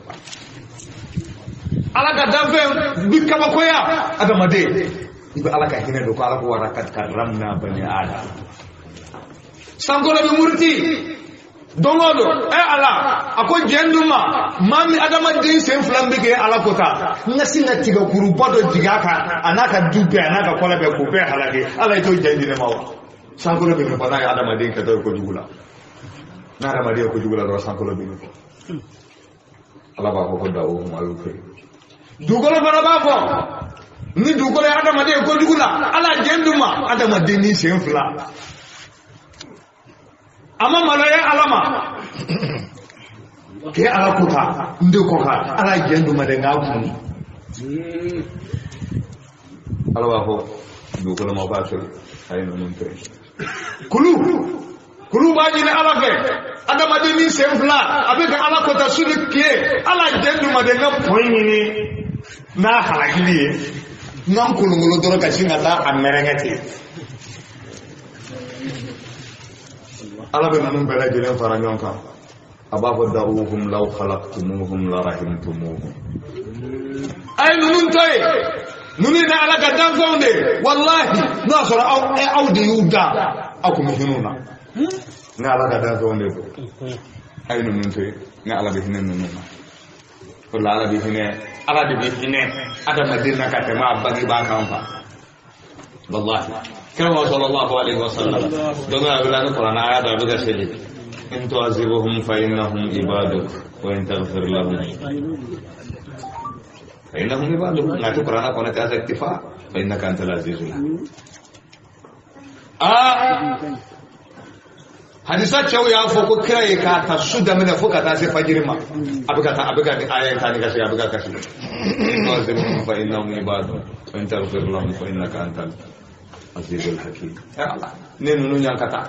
ala ka danfɛn bi kabakoya adamaden i bɛ ala ka hinɛ don ko ala ko walaqad karramna bani adam sankolo bɛ muruti don o don ala a ko jɛn dun ma maa min adamaden sen fila bɛ kɛ ala ko ta n ka sin ka tigɛkuruba dɔ jigin a kan a n'a ka du bɛɛ a n'a ka kɔlɛ bɛɛ k'o bɛɛ halaki ala ye t'o jɛn di ne ma wa sankolo bɛ min fɔ n'a ye adamaden kɛtɔ ye kojugu la n'a adamaden ye kojugu la dɔrɔn sankolo bɛ min fɔ ala b'a fɔ ko dawo a y'o kɛ dugukolo fana b'a fɔ ni dugukolo ye adamaden ye kojugu la ala jɛn d'u ma adamaden ni sen fila a ma maloya ala ma k'e ala ko ta n de kɔ kan ala jɛn d'u ma dɛ n k'a kun ala b'a fɔ dugukolo ma b'a to a ye ninnu to yen kulu b'a ɲini ala fɛ Adamaden ni sen fila a bɛ ka ala kɔta su ni tile ala jɛn dumaden ka pɔn ɲini n'a halakili ye n'an kolonkolon dɔrɔn ka sin ka taa a mɛrɛngɛ ten ala bɛ ninnu bɛɛ lajɛlen fara ɲɔgɔn kan a b'a fɔ daruhum law khalaqtumuhum la rahimtumuhum a ye ninnu to yen ninnu ni ala ka danfɛnw de ye walahi n'o y'a sɔrɔ aw de y'u dan aw kun bɛ hinɛ u na ni ala ka danfɛnw de don a ye ninnu to yen ni ala bɛ hinɛ ninnu na o la ala bɛ hinɛ ala de bɛ hinɛ adamaden na ka tɛmɛ a bangebaa kan fa wallahi kira wa sallallahu alaihi wa sallam don a bɛ ni kuranɛ aya dɔ a bɛ ka seli in tu'azibuhum fa innahum ibaduk wa in taghfir lahum fa innahum ibaduk nka ti kuranɛ kɔnɔ tɛ iktifa fa innaka antal azizul hakim. Hadisa cɛw y'a fɔ ko kira ye k'a ta su daminɛ fo ka taa se fajiri ma a bɛ ka taa a bɛ ka aya in ta ni ka segin a bɛ ka kasi fa innahum ibaduk wa in taghfir lahum fa innaka antal azizul hakim. Ya Allah ne ninnu ɲankata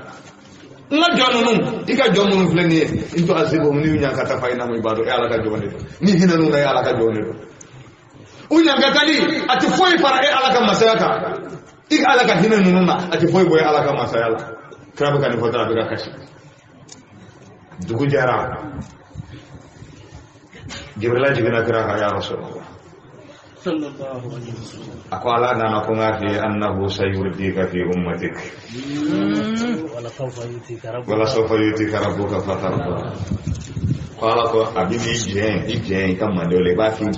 n ka jɔn ninnu i ka jɔn minnu filɛ nin ye in tu'azibuhum n'i y'u ɲankata fa innahum ibaduk e ala ka jɔn de don ni hinɛ ninnu na e ala ka jɔn de don u ɲankatali a tɛ foyi fara e ala ka masaya kan i ala ka hinɛ ninnu na a tɛ foyi bɔ e ala ka masaya la. Kira bɛ ka nin fɔ dɔrɔn a bɛ ka kasi dugu jɛra Jibrila jiginna kira kan ya Rasulullah a ko ala nana ko n k'a f'i ye annahu sayurdika fi ummatik wala sawfa yutika rabbuka fatarda ko ala ko a bɛ n'i jɛn i jɛn i ka mandenw la i b'a f'i i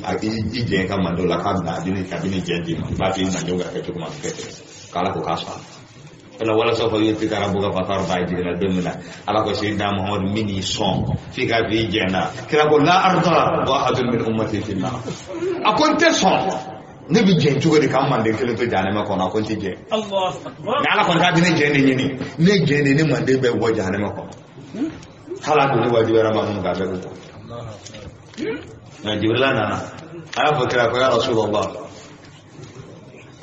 jɛn i ka mandenw la k'a bɛna a bɛ jɛn d'i ma i b'a f'i mandenw ka kɛ cogo min a bɛ kɛ ten k'ala ko k'a sɔn. Wala sawfa yutika rabbuka fatarda jiginna don min na ala ko sayyidina Muhammadu min y'i sɔn f'i k'a f'i jɛnna kira ko la arda wa ahadun min ummati fi nar a ko n tɛ sɔn ne bɛ jɛn cogo di k'an manden kelen to jahanama kɔnɔ a ko n tɛ jɛn nka ala kɔni k'a bɛ ne jɛn de ɲini ne jɛn de ne manden bɛɛ bɔ jahanama kɔnɔ hali a donni wajibiyara maa minnu kan a bɛɛ bɛ bɔ nka Jibrila nana a y'a fɔ kira ko ya Rasulallah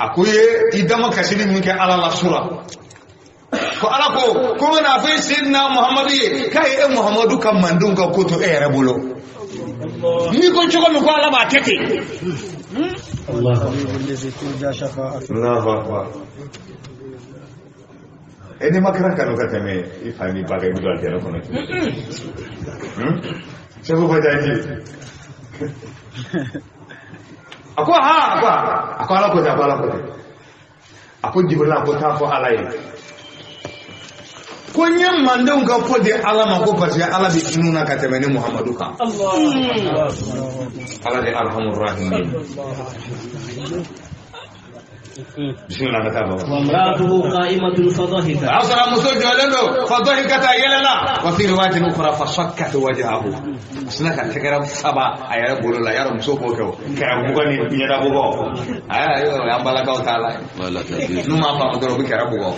a ko ye i dama kasili min kɛ ala la sura ko ala ko ko n kana fɔ e Seydina Muhamadu ye k'a ye e Muhamadu ka mandenw ka ko to e yɛrɛ bolo n'i ko cogo min ko ala b'a kɛ ten. Allahu akbar. E n'i ma kira kanu ka tɛmɛ i fa n'i ba kan i bɛ don alijana kɔnɔ. Segu Bajaji. A ko ha a ko ala ko ten a ko ala ko ten a ko Jibrila ko taa fɔ ala ye ko n ye mandenw ka ko di ala ma ko parce que ala bɛ hinɛ na ka tɛmɛ ni Muhamadu kan. Ala de arhamur rahimin. Bismillah ka taa baba. وامرأته قائمة فضحكت. A sɔrɔ muso jɔlen don فضحكت a yɛlɛla wa fi riwayatin ukhra fasakkat wajhahu. A sinna ka tɛgɛrɛ saba a yɛrɛ bolo la yarɔ muso b'o kɛ o kɛrɛ bugɔ ni ɲɛda bugɔ ayi an balakaw t'a la n'u m'a faamu dɔrɔn u bɛ kɛrɛ bugɔ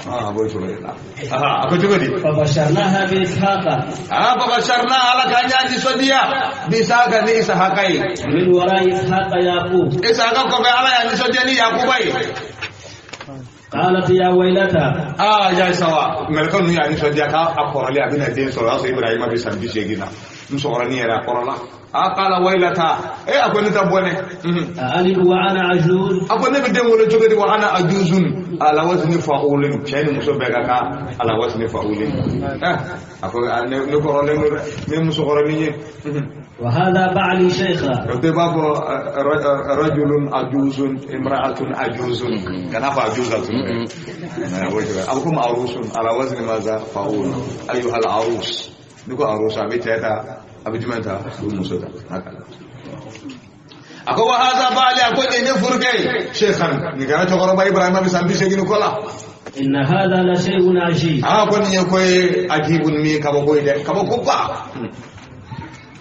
a b'o cogo de la a ko cogo di. فبشرناها بإسحاق. فبشرناها ala k'an y'a nisɔndiya bi Isahaka ni Isahaka ye. من وراء إسحاق يعقوب. Isahaka kɔfɛ ala y'a nisɔndiya ni Yakuba ye. قالت يا ويلتى. Ya sawa mɛlɛkɛ ninnu y'a nisɔndiya k'a kɔrɔlen a bɛna den sɔrɔ o y'a sɔrɔ Ibrahima bɛ san 80 na musokɔrɔnin yɛrɛ a kɔrɔla a k'ala waylata e a ko ne ta bɔnɛ. أألد وأنا عجوز. A ko ne bɛ den wolo cogo di wa ana ajuzun ala wazni fa'ulin cɛ ni muso bɛɛ ka kan ala wazni fa'ulin a ko ne kɔrɔlen don dɛ ne musokɔrɔnin ye. وهذا بعلي شيخا. بابو رجل عجوز امرأة عجوز كان عجوزة أبوكم عروس على وزن ماذا فاعول أيها العروس نقول عروس أبي تاتا أبي جمانتا مسودا هكذا أكو هذا بعلي أكو نفرقي شيخا نكنا تقرب إبراهيم بسامبي شيخ نقولا إن هذا لشيء عجيب. أكو نيكوي عجيب مي كابوكوي كابوكوبا.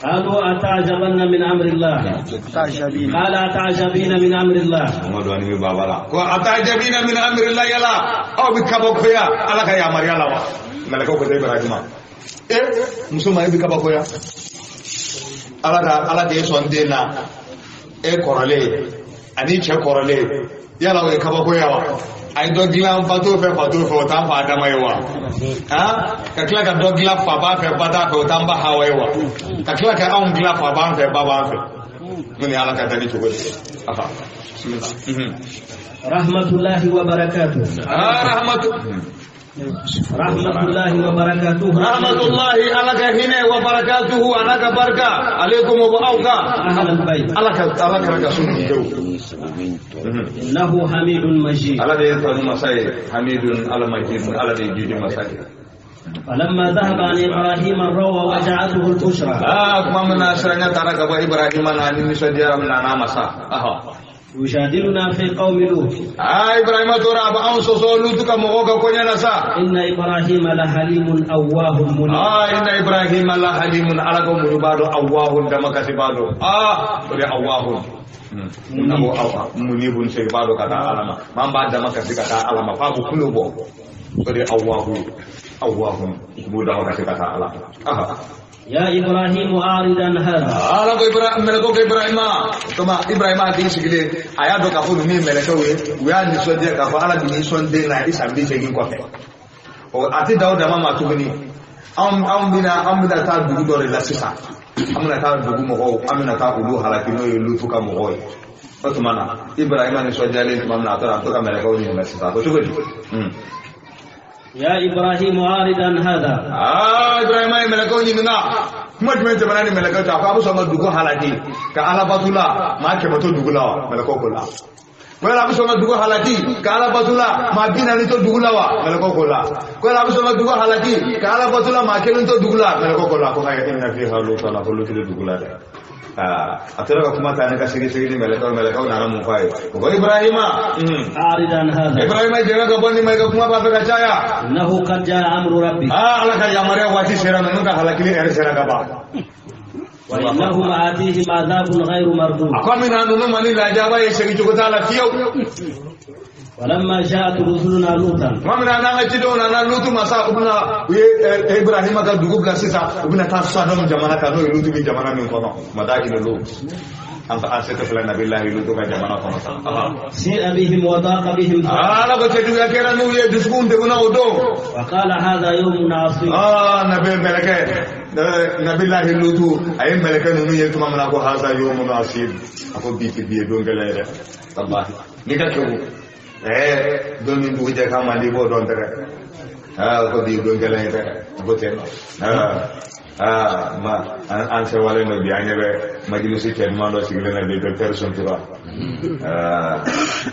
قالوا أتعجبن من أمر الله. قال أتعجبين من أمر الله. أتعجبين من أمر الله يلا أو بكابوكويا على كيا مريا لا ملكو كتير إبراهيم إيه مسلم بكابوكويا على على دي سوندينا إيه كورالي أني تشي كورالي يلا ويكابوكويا A ye dɔ dilan ba t'o fɛ fa t'o fɛ o t'an fa Adama ye wa? Ka tila ka dɔ dilan fa b'a fɛ ba t'a fɛ o t'an ba Hawa ye wa? Ka tila ka anw dilan fa b'an fɛ ba b'an fɛ. Mun ye Ala ka danni cogo ye? Aha. Bismillah. Rahmatullahi wa barakatuh. Rahmatullahi wa barakatuh. Rahmatullahi ala ka hinɛ wa barakatuhu ala ka barika alaikum wa awka. Ahlal bayt. Ala ka sun jaw. Innahu hamidun majid. Ala de tanu masai hamidun ala majid ala de jidi masai. فلما ذهب عن إبراهيم الروى وجعته البشرى. Kuma muna siranya tara gaba Ibrahim na ni nisɔndiyara min na n'a masa. يجادلنا في قوم لوط. إبراهيم تورا أبا أنسو لوط كمغوك كونيا نسا. إن إبراهيم لحليم أواه منيب. إن إبراهيم لحليم على قوم ربادو أواه دمك سبادو. ولي أواه. منيب سبادو كتا علما. ما بعد دمك سكتا علما فابو كلوبو. ولي أواه أواه بودا كتا علما. يا إبراهيم أعرض عن هذا. Ala ko Ibrahim mɛlɛkɛw ko Ibrahima tuma Ibrahima hakili sigilen a y'a dɔn k'a fɔ ninnu ye mɛlɛkɛw ye u y'a nisɔndiya k'a fɔ Ala bɛ nisɔnden na i san 80 kɔfɛ. Ɔ a tɛ dan o dama ma tuguni anw bɛna taa dugu dɔ de la sisan an bɛna taa dugu mɔgɔw an bɛna taa olu halaki n'o ye Lutu ka mɔgɔw ye. O tuma na Ibrahima nisɔndiyalen tuma min na a taara a bɛ to ka mɛlɛkɛw ɲininka sisan a ko cogo di. يا إبراهيم أعرض عن هذا. إبراهيم ay mɛlɛkɛw ɲininka kuma jumɛn tɛmɛna ni mɛlɛkɛw cɛ a ko a bɛ sɔn ka dugu halaki ka alabatula maa 100 to dugu la wa mɛlɛkɛw ko la. Ko yala a bɛ sɔn ka dugu halaki ka alabatula maa 40 to dugu la wa mɛlɛkɛw ko la. Ko yala a bɛ sɔn ka dugu halaki ka alabatula maa 1 to dugu la mɛlɛkɛw ko la. Ko haya inna fiha lutan ko Lutu de dugu la dɛ. A tora ka kuma ta ne ka sigi ni mɛlɛkɛw nana mun f'a ye o ko Ibrahima أعرض عن هذا. Ibrahima jɛngɛ ka bɔ nin ma i ka kuma b'a fɛ ka caya. إنه قد جاء أمر ربي. Ala ka yamaruya waati sera ninnu ka halakili ɛri sera ka ban. وإنهم آتيهم عذاب غير مردود. A ko min ninnu ma ni lajaba ye segin cogo t'a la fiyewu. ولما جاءت رسلنا لوطا. Tuma min na n'an ka cidenw nana Lutu masa u bɛna u ye Ibrahima ka dugu bila sisan u bɛna taa Sodom jamana kan n'o ye Lutu bɛ jamana min kɔnɔ Madakinu Lut. An se filɛ Nabilahi Lutu ka jamana kɔnɔ sa. سيء بهم وضاق بهم. Ala ko cɛjuguya kɛra n'u ye dusukun degunna o don. وقال هذا يوم عصيب. Nabi mɛlɛkɛ Nabilahi Lutu a ye mɛlɛkɛ ninnu ye tuma min na ko haza yawmun asib a ko bi ti bi ye don gɛlɛn ye dɛ. Walahi n'i ka kɛwu don min dugu jɛ k'a man di i b'o dɔn tɛgɛ. Ko bi don gɛlɛn ye dɛ a ko ten. Ma an sewalen dɔ bi an ɲɛ bɛ majilisi cɛ ɲuman dɔ sigilen na bi docteur Suntura.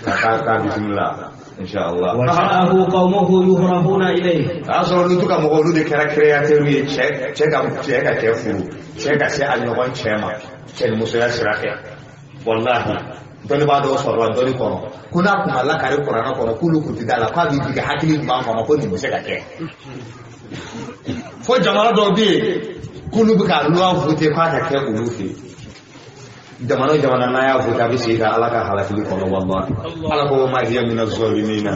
Ka bisimila inshallah. وجاءه قومه يهربون إليه. A y'a sɔrɔ Lutu ka mɔgɔw olu de kɛra créateur ye cɛ ka cɛ furu cɛ ka se a ɲɔgɔn cɛ ma cɛ ni musoya sira fɛ. Walahi dɔnni b'a dɔw sɔrɔla dɔnni kɔnɔ ko n'a kun ma lakari kuranɛ kɔnɔ k'olu kun tɛ da la k'a b'i jigin hakili ɲuman kɔnɔ ko nin bɛ se ka kɛ. Fo jamana dɔw bɛ yen k'olu bɛ ka loi voter k'a ka kɛ olu fɛ yen. Jamana o jamana n'a y'a voter a bɛ segin ka Ala ka halakili kɔnɔ walahi. Ala ko ma hiya mina zolimina.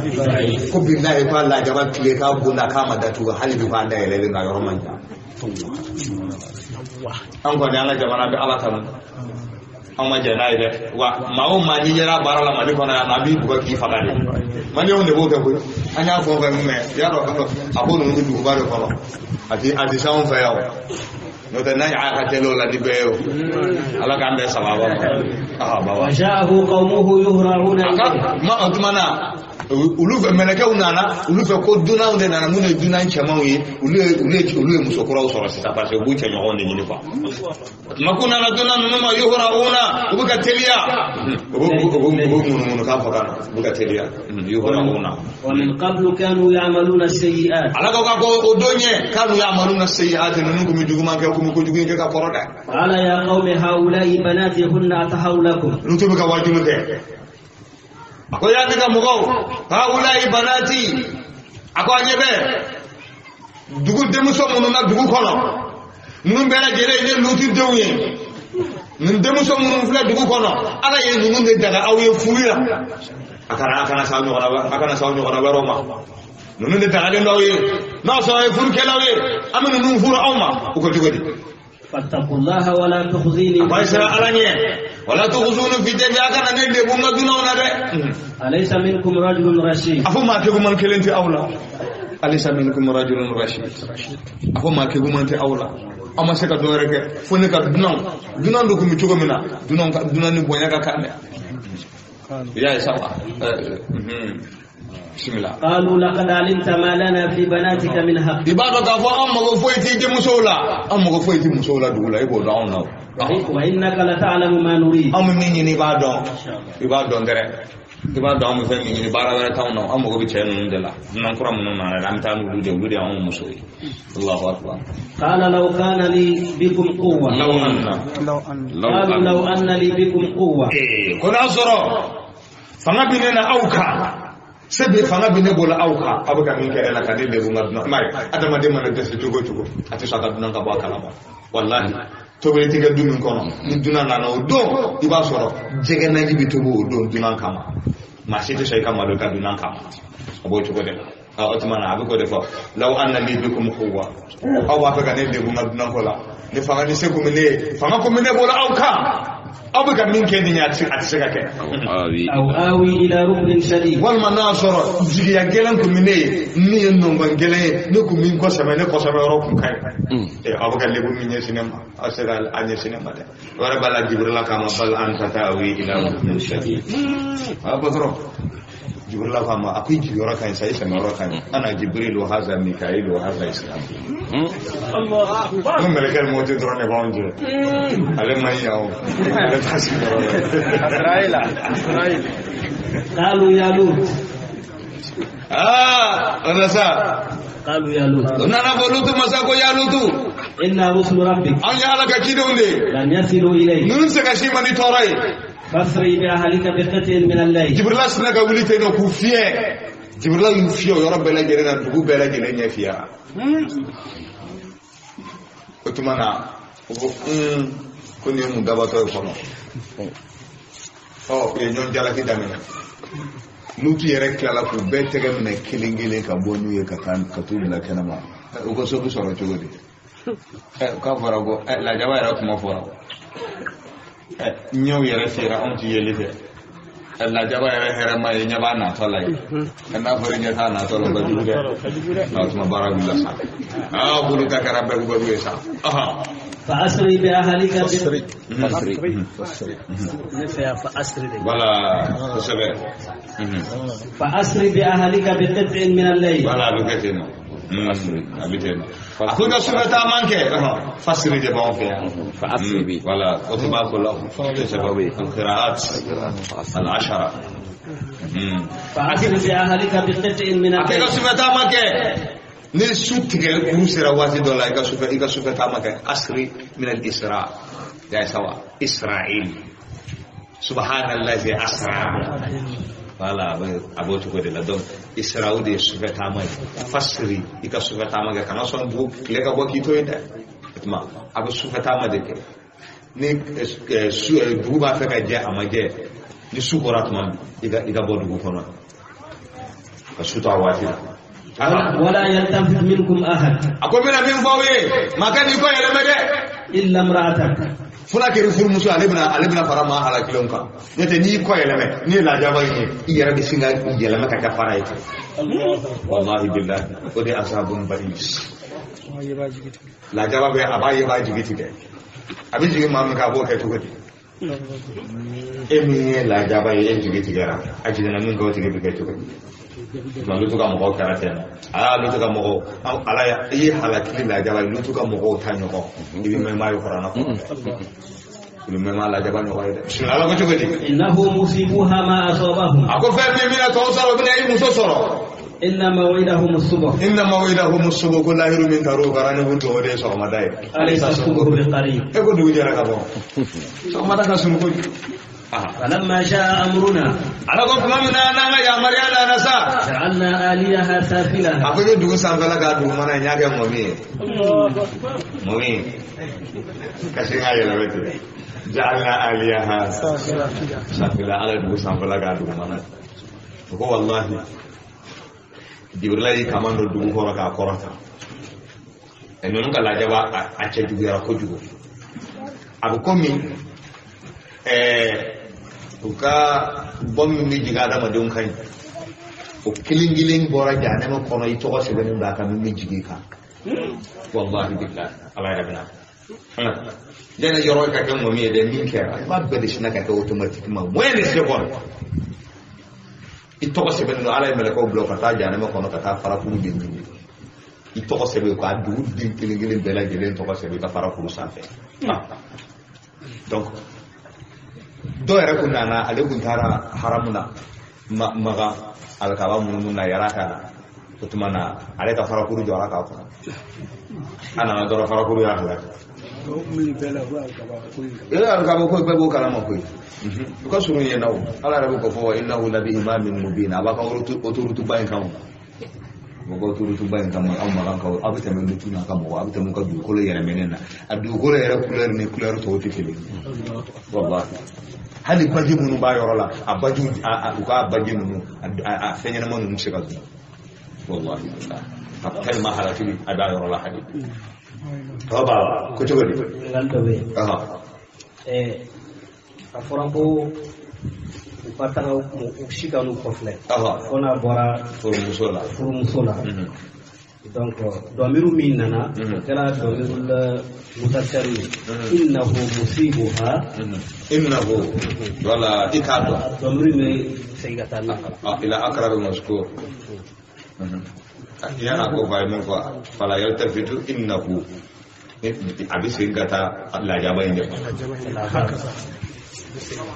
Ko bilahi k'a lajaba tile k'a bonda k'a ma datugu hali bi k'a dayɛlɛlen nka yɔrɔ man jan. An kɔni an ka jamana bɛ Ala tanu. Anw ma jɛn n'a ye dɛ wa maa o maa n'i yera baara la Mali kɔnɔ yan a b'i bugɔ k'i faga de. Maliyɛnw de b'o kɛ koyi. An y'a fɔ fɛn min mɛ y'a dɔn a ko ninnu bɛ duguba de kɔnɔ a ti se anw fɛ yan o. N'o tɛ n'a y'a ka teli o la ni bɛɛ ye o. Ala k'an bɛn sababa ma. وجاءه قومه يهرعون إليه. Ma o tuma na olu fɛ mɛlɛkɛw nana olu fɛ ko dunanw de nana minnu ye dunan cɛmanw ye olu ye muso kuraw sɔrɔ sisan parce que u b'u cɛɲɔgɔnw de ɲini quoi. O tuma k'u nana dunan ninnu ma yuhrauna u bɛ ka teliya u bɛ munumunu k'a fɔ ka na u bɛ ka teliya yuhrauna. ومن قبل كانوا يعملون السيئات. Ala ko k'a ko o don ɲɛ kanu ya'maluna sayyi'ati ninnu kun bɛ juguman kɛ kun bɛ kojugu kɛ ka kɔrɔ dɛ. قال يا قوم هؤلاء بناتي هن أطهر لكم. Lutu bɛ ka waajuli kɛ. A ko yaa ne ka mɔgɔw haulayi banati a ko a ɲɛ bɛ dugu denmuso minnu na dugu kɔnɔ ninnu bɛɛ lajɛlen ye Lutu denw ye nin denmuso minnu filɛ dugu kɔnɔ Ala ye ninnu de daga aw ye furu la a kana s'aw ɲɔgɔnna wɛrɛw ma ninnu de dagalen d'aw ye n'a sɔrɔ a ye furukɛlaw ye an bɛ ninnu furu aw ma u ko cogo di. فاتقوا الله ولا تخزيني. A ko a ye siran Ala ɲɛ Wala tukhzuni fi dayfi a kana ne lebu n ka dunanw na dɛ. Alaysa minkum rajulun rashid. A fɔ maa keguman kelen tɛ aw la. Alaysa minkum rajulun rashid. A fɔ maa keguman tɛ aw la. Aw ma se ka dɔ wɛrɛ kɛ fo ne ka dunan dɔ kun bɛ cogo min na dunan ni bonya ka kan dɛ. I y'a ye sa wa. Bismillah. قالوا لقد علمت ما لنا في بناتك من حق. I b'a dɔn k'a fɔ an mago foyi t'i denmusow la, an mago foyi t'i musow la dugu la, i b'o dɔn anw na o. وإنك لتعلم ما نريد. Anw bɛ min ɲini i b'a dɔn, i b'a dɔn dɛrɛ, i b'a dɔn an bɛ fɛn min ɲini, baara wɛrɛ t'anw na, an mago bɛ cɛ ninnu de la, dunan kura minnu nana dɛ, an bɛ taa n'olu de ye, olu de y'anw muso ye. Allahu akbar. قال لو كان لي بكم قوة. لو أن. قالوا لو أن لي بكم قوة. Ko n'a sɔrɔ fanga bɛ ne na aw kan. Sebe fanga bɛ ne bolo aw kan, aw bɛ ka min kɛ ne la ka ne lebu n ka dunan. I m'a ye, adamaden mana dɛsɛ cogo o cogo, a tɛ sɔn a ka dunan ka bɔ a kalama. Walahi, tobili tɛ kɛ du min kɔnɔ, ni dunan nana o don, i b'a sɔrɔ jɛgɛ naji bɛ tobi o don dunan kama. Maa si tɛ sɔn i ka malo i ka dunan kama. A b'o cogo de la. O tuma na a bɛ k'o de fɔ. Law anna li bikum quwwa. Aw b'a fɛ ka ne lebu n ka dunan ko la. Ni fanga ni se kun bɛ ne ye, fanga kun bɛ ne bolo aw kan. Aw bɛ ka min kɛ nin ye, a tɛ se ka kɛ. Aw awi ila ruknin shadid. Walima n'a sɔrɔ jigiya gɛlɛn kun bɛ ne ye, min ye nɔngɔn gɛlɛn ye, ne kun bɛ n kɔsɛbɛ, ne kɔsɛbɛ yɔrɔ kun ka ɲi. Aw bɛ ka lebu min ɲɛsin ne ma, aw tɛ se ka a ɲɛsin ne ma dɛ. O yɛrɛ b'a la Jibrila k'a ma bal anta ta'awi ila ruknin shadid. A patron, Jibrila k'a ma, a ko i jigiyɔrɔ ka ɲi sa, i sɛmɛyɔrɔ ka ɲi. Ana Jibril wa haza Mikail wa haza Israfil. N'o mɛlɛkɛ mɔti dɔrɔn de b'anw jɛ. Ale man ɲi yan o. Ale t'a sigiyɔrɔ la. Israël, Israël. قالوا يا لوط. O la sa. قالوا يا لوط. O nana fɔ Lutu masa ko ya Lutu. إنا رسل ربك. An ye Ala ka cidenw de ye. لن يصلوا إليك. Ninnu tɛ se ka s'i ma ni tɔɔrɔ ye. فاسري بأهلك بقطع من الليل. Jibrila sinna ka wuli ten nɔ k'u fiyɛ. Jibrila y'u fiyɛ o yɔrɔ bɛɛ lajɛlen na, dugu bɛɛ lajɛlen ɲɛ fiyɛra. O tuma na, u ko ko nin ye mun dabatɔ ye fɔlɔ. Ɔ, u ye ɲɔgɔn jalaki daminɛ. Lutu yɛrɛ tilala k'u bɛɛ tɛgɛ minɛ kelen kelen ka bɔ n'u ye ka taa ka t'u bila kɛnɛma. U ko so bɛ sɔrɔ cogo di? K'a fɔra ko lajaba yɛrɛ kuma fɔra. Ɲɛw yɛrɛ fiyɛra, anw ti yeli fɛ. Lajaba yɛrɛ hɛrɛ ma ye, ɲɛ b'a natɔ la ye. N'a fɔra ɲɛ t'a natɔ la, o ka jugu dɛ. O tuma baara wulila sa. K'olu ta kɛra bɛɛ ye sa. فأسري بأهلك فأسري. فأسري. Voilà, kosɛbɛ. فأسري بأهلك بقطع من الليل. Voilà, a bɛ kɛ ten nɔ. A bɛ ten nɔ. A ko i ka sufɛ taama kɛ. Fasiri de b'anw fɛ yan. Fasiri bi. Voilà, o tun b'a ko la. Kosɛbɛ. Al-qira'at al-ashara. فأسري بأهلك بقطع من A ko i ka الليل. sufɛ taama kɛ. Ni su tigɛ kuru sera waati dɔ la, i ka sufɛ taama kɛ. Asri min al-isra. Ya sawa. Isra'il. Subhanallazi asra. Voilà, a b'o cogo de la. Donc Isra'u de ye sufɛ taama ye. Fasiri i ka sufɛ taama kɛ, kana sɔn dugu tile ka bɔ k'i to yen dɛ. O tuma a bɛ sufɛ taama de kɛ. Ni dugu b'a fɛ ka jɛ, a ma jɛ, ni su bɔra tuma min, i ka bɔ dugu kɔnɔ ka su to a waati la. ولا يلتفت منكم أحد. A ko n bɛna min fɔ aw ye, maa ka n'i kɔ yɛlɛmɛ dɛ. إلا امرأتك. Fo n'a kɛra furumuso, ale bɛna fara maa halakilenw kan. N'o tɛ n'i kɔ yɛlɛmɛ, n'i ye lajaba in ye, i yɛrɛ bɛ sin ka yɛlɛmɛ ka kɛ fara ye ten. Walahi bilahi, o de ye azabun ba'is. Lajaba bɛ a b'a ye b'a jigi tigɛ. A bɛ jigin maa min kan, a b'o kɛ cogo di? E min ye lajaba ye, e jigi tigɛra. A jiginna min kan, o tigi bɛ kɛ cogo di? Tuma Lutu ka mɔgɔw kɛra ten nɔ. Lutu ka mɔgɔw, Ala i ye halakili lajaba ye, Lutu ka mɔgɔw ta ɲɔgɔn. I bɛ mɛn maa ye kuranɛ kɔnɔ. I bɛ mɛn maa lajaba ɲɔgɔn ye dɛ. Bisimilah, Ala ko cogo di? Innahu musibuha ma asabahum. A ko fɛn min bɛna tɔw sɔrɔ, o bɛna i muso sɔrɔ. Inna maw'idahum as-subh. Inna maw'idahum as-subh, ko lahiru min taru kɛra ni ko don o de ye sɔgɔmada ye. Alaysa as-subhu biqarib. E ko dugu jɛra ka bɔ. Sɔgɔmada ka surun kojugu. فلما جاء أمرنا على قول ما من أنا يا مريم أنا سا جعلنا آليها سافلها أقول دوغ سانفلا كا دوغ مانا نياك مومي مومي كاشينا يلا بيتي جعلنا آليها سافلها على دوغ سانفلا كا دوغ مانا ko wallahi Jibrila yi kamando dugu kɔrɔ k'a kɔrɔta ninnu ka lajaba a cɛjuguyara kojugu a bɛ komi U ka bɔ min bɛ jigin adamadenw kan yen o kelen kelen bɔra jahanama kɔnɔ i tɔgɔ sɛbɛnnen don a kan min bɛ jigin i kan wallahi billahi ala yɛrɛ bɛna jɛnɛ yɔrɔ ka kɛ mɔmi ye dɛ min kɛra i b'a bɛɛ de sinna ka kɛ automatiquement moins de seconde i tɔgɔ sɛbɛnnen don ala ye mɛlɛkɛw bila ka taa jahanama kɔnɔ ka taa farakuru de ɲini i tɔgɔ sɛbɛn k'a dugu den kelen kelen bɛɛ lajɛlen tɔgɔ sɛbɛn i ka farakuru sanfɛ donc dɔw yɛrɛ kun nana ale kun taara haramu na maga alikaba munumunu na yara ka na o tuma na ale ka farakuru jɔra k'a kɔnɔ a nana dɔrɔn farakuru y'a halaki alikaba ko bɛɛ b'o kalama koyi u ka surun yen na o ala yɛrɛ bɛ k'o fɔ wa innahu labi imamin mubin a b'a ka autoroute ba in kan o mɔgɔ autoroute ba in kan aw makan kaw aw bɛ tɛmɛ lutu n'a ka mɔgɔ aw bɛ tɛmɛ u ka dugukolo yɛlɛmɛnen na a dugukolo yɛrɛ couleur ni couleur tɔw tɛ kelen ye wallahi hali baji minnu b'a yɔrɔ la a baji u ka baji ninnu a fɛn ɲɛnama ninnu tɛ se ka dun wallahi a tellement halaki a b'a yɔrɔ la hali tɔ b'a la ko cogo di. Ɲininkali dɔ bɛ yen. A fɔra ko u ka taga u si ka n'u kɔfilɛ. Fo n'a bɔra furumuso la. Furumuso la. Donc dɔmiru min nana o kɛra dɔmiru la muzakkar ye. Innahu musibuha. Innahu wala i k'a dɔn. Dɔmiru bɛ segin ka taa min kan. Ila aqrabi mazkur. Yana ko fa min fɔ fala yaltafitu innahu a bɛ segin ka taa lajaba in de ma.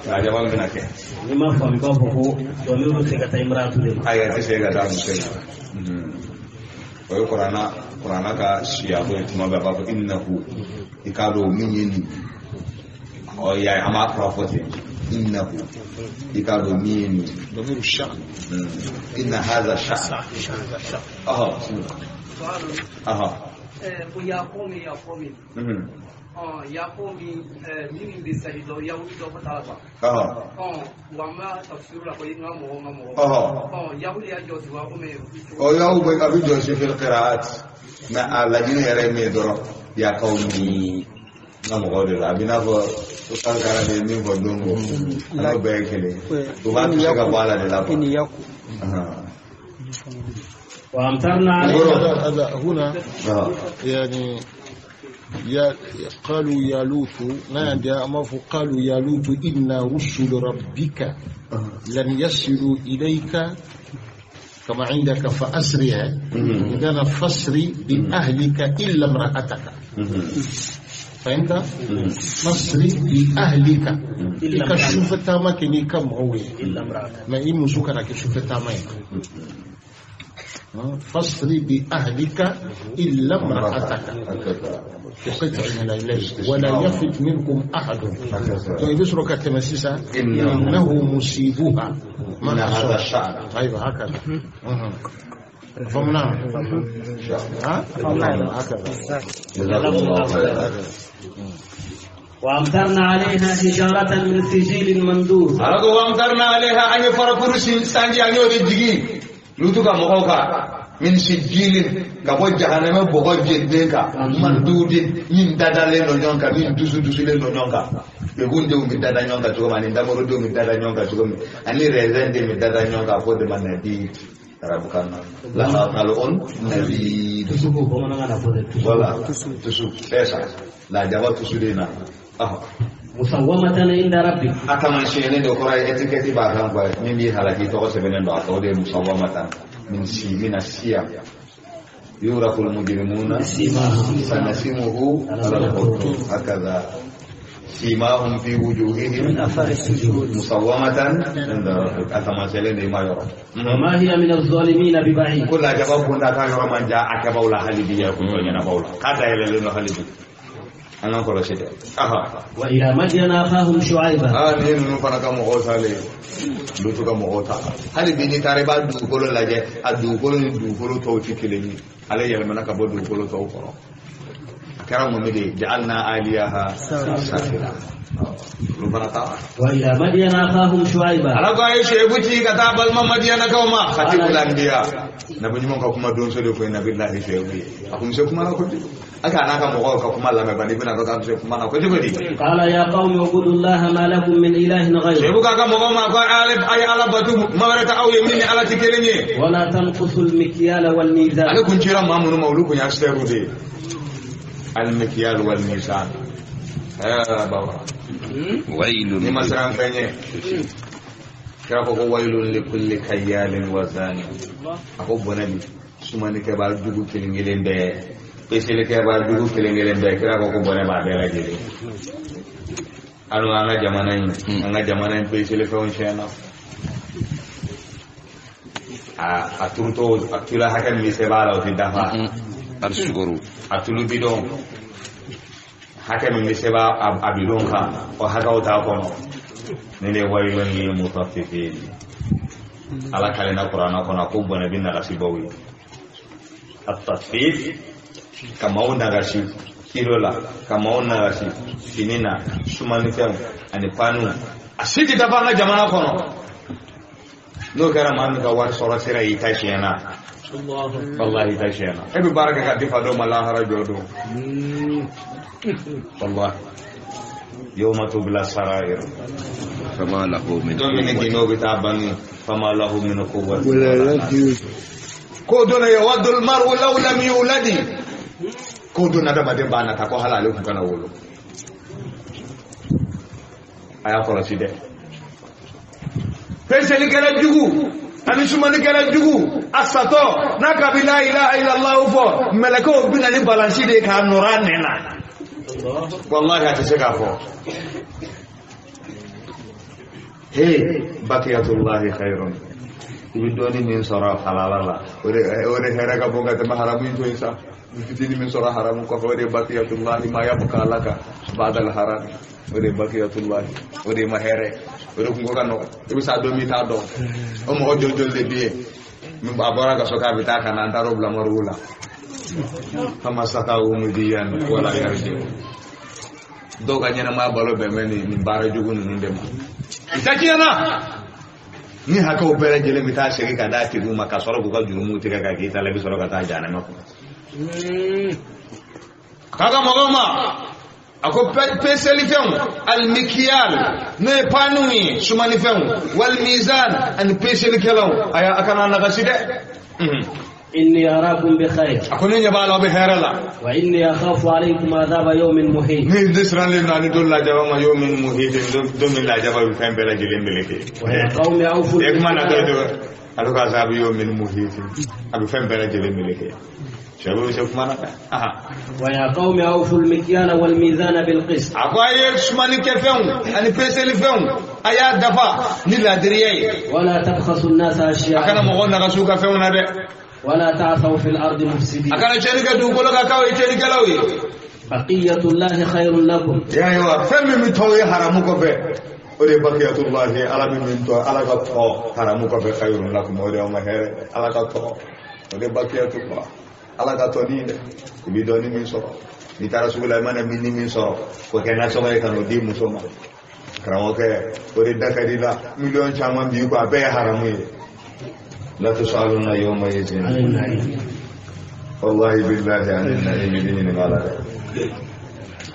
Lajaba min bɛna kɛ. N'i m'a faamu i b'a fɔ ko dɔmiru bɛ segin ka taa imra'atu de ma. Ayi a tɛ segin ka taa muso in ma. O ye kuranna ka siyako ye tuma bɛɛ a b'a fɔ innahu i k'a dɔn min ye nin ɔ y'a ye an b'a kɔrɔ fɔ ten innahu i k'a dɔn min ye nin damiru sha'n inna hadha sha'n ko ya qawmi ya qawmi ya qawmi min bɛ sahi dɔ yahudi dɔ ko t'a la wa n b'a tafsiru la ko n ka mɔgɔ n ka mɔgɔ yahudi y'a jɔsi wa komi o yahu bɛ a bɛ jɔsi fil qiraat mais a laɲini yɛrɛ ye min ye dɔrɔn ya qawmi n ka mɔgɔw de la a bɛ n'a fɔ kankara de ye min fɔ don ko a n'o bɛɛ ye kelen o b'a to se ka bɔ a la de la quoi. وأمطرنا عليها هذا هنا يعني يا قالوا يا لوط نادى أمره قالوا يا لوط إن رسل ربك لن يصلوا إليك كما عندك فأسرع إذا فاسري بأهلك إلا امرأتك فهمت؟ فاسري بأهلك إلا شوف تاما كني كم هو إلا امرأتك ما إيه مسكرة كشوف تاما فاصري بأهلك إلا امرأتك بقطع من الليل ولا يفت منكم أحد يبصرك تمسيسا إنه مصيبها من هذا الشعر طيب هكذا فهمنا هكذا جزاكم الله خيرا. وأمطرنا عليها حجارة من سجيل منضود وأمطرنا عليها أن يفرقوا سانجي أن يودي lutu ka mɔgɔw kan min sijilin ka bɔ jahanama bɔgɔ jeninen kan mandudin min dadalen don ɲɔgɔn kan min dusu dusulen don ɲɔgɔn kan legundenw bɛ dada ɲɔgɔn kan cogo min ani damorodenw bɛ dada ɲɔgɔn kan cogo min ani rɛzɛn den bɛ dada ɲɔgɔn kan fo de ma nadi arabukan na laha talon nadi tusuko bamanankan na fɔ dɛ voilà tusu c'est ça lajaba tusu de na musawwamatan inda rabbik a taamasiyɛnnen dɔ kɔrɔ ye étiquette b'a kan quoi min b'i halaki tɔgɔ sɛbɛnnen don a kan o de ye musawwamatan min si mina siya yurafu lmujrimuna sanasimuhu ala lkhurtum hakaza simahum fi wujuhihim min athari sujud musawwamatan inda rabbik a taamasiyɛnnen de i ma yɔrɔ wa ma hiya min az-zalimina biba'id ko lajaba bonda ka yɔrɔ man ja a kɛbaw la hali bi yɛrɛ kun tɔ ɲɛnabaw la k'a dayɛlɛlen don hali bi an kɔlɔsi dɛ wa ila madyana akhahum shu'ayba ni ninnu fana ka mɔgɔw salen lutu ka mɔgɔw ta hali bi n'i taara i b'a dugukolo lajɛ a dugukolo ni dugukolo tɔw tɛ kelen ye ale yɛlɛmana ka bɔ dugukolo tɔw kɔrɔ a kɛra mun de ye ja'alna aliyaha safila olu fana taara wa ila madiyana akhahum shu'aiba ala ko a ye Shu'aibu ci ka taa balima madiyanakaw ma khatibul anbiya nabi ɲuman ka kuma donso de ko ye nabilahi Shu'aibu ye a kun bɛ se kuma la kojugu a ka n'a ka mɔgɔw ka kuma lamɛn bani bɛna dɔn k'a bɛ se kuma na kojugu di qala ya qawmi ubudullaha ma lakum min ilahin ghayruhu Shu'aibu k'a ka mɔgɔw ma ko a ye ala batu ma wɛrɛ tɛ aw ye min ni ala tɛ kelen ye wala tanqusul mikyala wal mizan ale kun cira maa minnu ma olu kun y'a seru de ye al mikyal wal mizan bawa wailun ni ma siran fɛn ye kira ko ko wailun li kulli kayyalin wa zani a ko bɔnɛ bi sumanikɛbaa jugu kelen kelen bɛɛ peselikɛbaa jugu kelen kelen bɛɛ kira ko ko bɔnɛ b'a bɛɛ lajɛlen hali an ka jamana in an ka jamana in peselifɛnw tiɲɛna a turutɔ a tula hakɛ min bɛ sɛbɛn a la o tɛ dafa hali sukaro a tulu bidɔn hakɛ min bɛ sɛbɛn a bidɔn kan o hakɛw t'a kɔnɔ ne de wailun lil mutaffifin ala kalenna kuranna kɔnɔ a ko bɔnɛ bɛ nagasibaw ye a tatfif ka maaw nagasi kilo la ka maaw nagasi fini na sumanifɛnw ani paniw a si tɛ dafa an ka jamana kɔnɔ n'o kɛra maa min ka wari sɔrɔ sira y'i ta siɲɛna wallahi ta siɲɛna e bɛ baara kɛ ka di fa dɔ ma lahara jɔ don wallahi yawma tubla sarair fama lahu min don min gindo bɛ taa bange fama lahu min quwwati ko don yawaddu almar'u law lam yuladi ko don adamaden b'a nata ko hali ale kun kana wolo a y'a kɔlɔsi dɛ peselikɛla jugu ani sumanikɛla jugu a satɔ n'a kabi la ilaha illallah fɔ mɛlɛkɛw bɛ na ni balansi de ye k'a nɔrɔ a nɛn na wallahi a tɛ se k'a fɔ he bakiyatullahi khairun i bɛ dɔɔnin min sɔrɔ halala la o de hɛrɛ ka bon ka tɛmɛ haramu in to yen sa i fitinin min sɔrɔ haramu kɔfɛ o de ye bakiyatullahi ma yabqa laka ba'dal harami o de ye bakiyatullahi o de ye ma hɛrɛ o de kunko ka nɔgɔ i bɛ s'a don min t'a dɔn o mɔgɔ joli joli de bɛ yen a bɔra ka so k'a bɛ taa ka na an taar'o bila moriw la fama sakaw mudiyan wala yarji'u dɔw ka ɲɛnamaya balo bɛn bɛ nin baara jugu ninnu de ma i ta tiɲɛna ni hakɛw bɛɛ lajɛlen bɛ taa segin ka d'a tigiw ma ka sɔrɔ k'u ka jurumuw tigɛ ka k'i ta la i bɛ sɔrɔ ka taa jahanama kɔnɔ k'a ka mɔgɔw ma a ko peselifɛnw alimikiyal n'o ye paniw ye sumanifɛnw walimizan ani peselikɛlaw a y'a kana nagasi dɛ inni arakum bi khair a ko ne ɲɛ b'a la aw bɛ hɛrɛ la wa inni akhafu alaykum adhaba yawmin muhit ne de siranlen don ani don lajaba ma yawmin muhit don min lajaba bɛ fɛn bɛɛ lajɛlen meleke wa ya qawmi awfu e kuma na dɔ ale ko azabu yawmin muhit a bɛ fɛn bɛɛ lajɛlen meleke Shu'aibu bɛ se kuma na dɛ wa ya qawmi awfu al-mikyala wal mizana bil qist a ko a ye sumanikɛfɛnw ani peselifɛnw a y'a dafa ni laadiriya ye wala tabkhasu an-nasa a kana ashya'ahum mɔgɔw nagasi u ka fɛnw na dɛ wala ta'thaw fil ardi mufsidin a kana tiɲɛni kɛ dugukolo kan k'aw ye tiɲɛnikɛlaw ye baqiyatullahi khayrun lakum ayiwa fɛn min bɛ tɔw ye haramu kɔfɛ o de ye bakiyatullahi ala min tɔ ala ka tɔ haramu kɔfɛ khayrun lakum o de y'aw ma hɛrɛ ala ka tɔ o de ye bakiyatullah ala ka tɔ ni dɛ i bɛ dɔɔnin min sɔrɔ n'i taara sugu la i mana min ni min sɔrɔ k'o kɛ nasɔngɔ ye ka n'o di muso ma karamɔgɔkɛ o de da ka di la miliyɔn caman b'i kɔ a bɛɛ ye haramu ye la tusaluna yawma idhin wallahi billahi ani na'im bi ɲininka la dɛ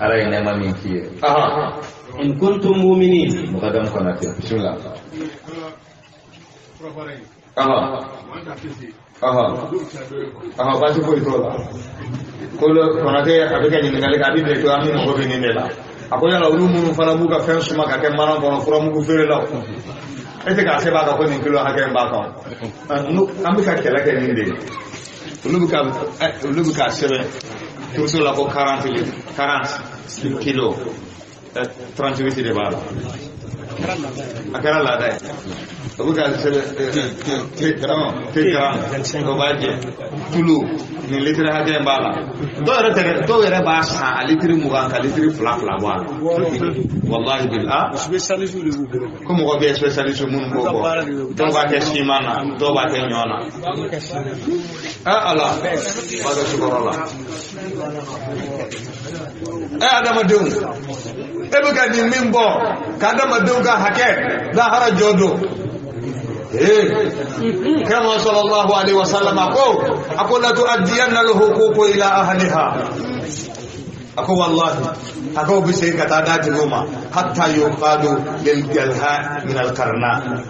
ala ye nɛɛma min k'i ye in kuntum mu'minin mukadam Konate bismillah baasi foyi t'o la ko Konate a bɛ ka ɲininkali kɛ a bɛ bɛn to an bɛ mago bɛ nin de la a ko yala olu minnu fana b'u ka fɛn suma ka kɛ mana kɔnɔ furamugu feerelaw e tɛ k'a sɛbɛn a kan ko nin kilo hakɛ in b'a kan an bɛ ka kɛlɛ kɛ nin de ye olu bɛ k'a sɛbɛn turuso la ko 40 kilo 38 de b'a la a kɛra laada ye o bɛ ka sɛbɛn te garan o b'a jɛ tulu nin litiri hakɛ in b'a la dɔw yɛrɛ b'a san a litiri 20 ka litiri 2 2 bɔ a la wallahi billah ko mɔgɔ bɛ spécialiste minnu b'o bɔ dɔw b'a kɛ siman na dɔw b'a kɛ ɲɔ na Ala ba ka sukɔrɔ la adamadenw e bɛ ka nin min bɔ ka adamadenw ka hakɛ lahara jɔ don kama sallallahu alaihi wasallam ako la tu'addiyanna al-huquq ila ahliha ako wallahi ako bi se ka taa d'a tigiw ma hatta yuqadu lil jalha min al-qarna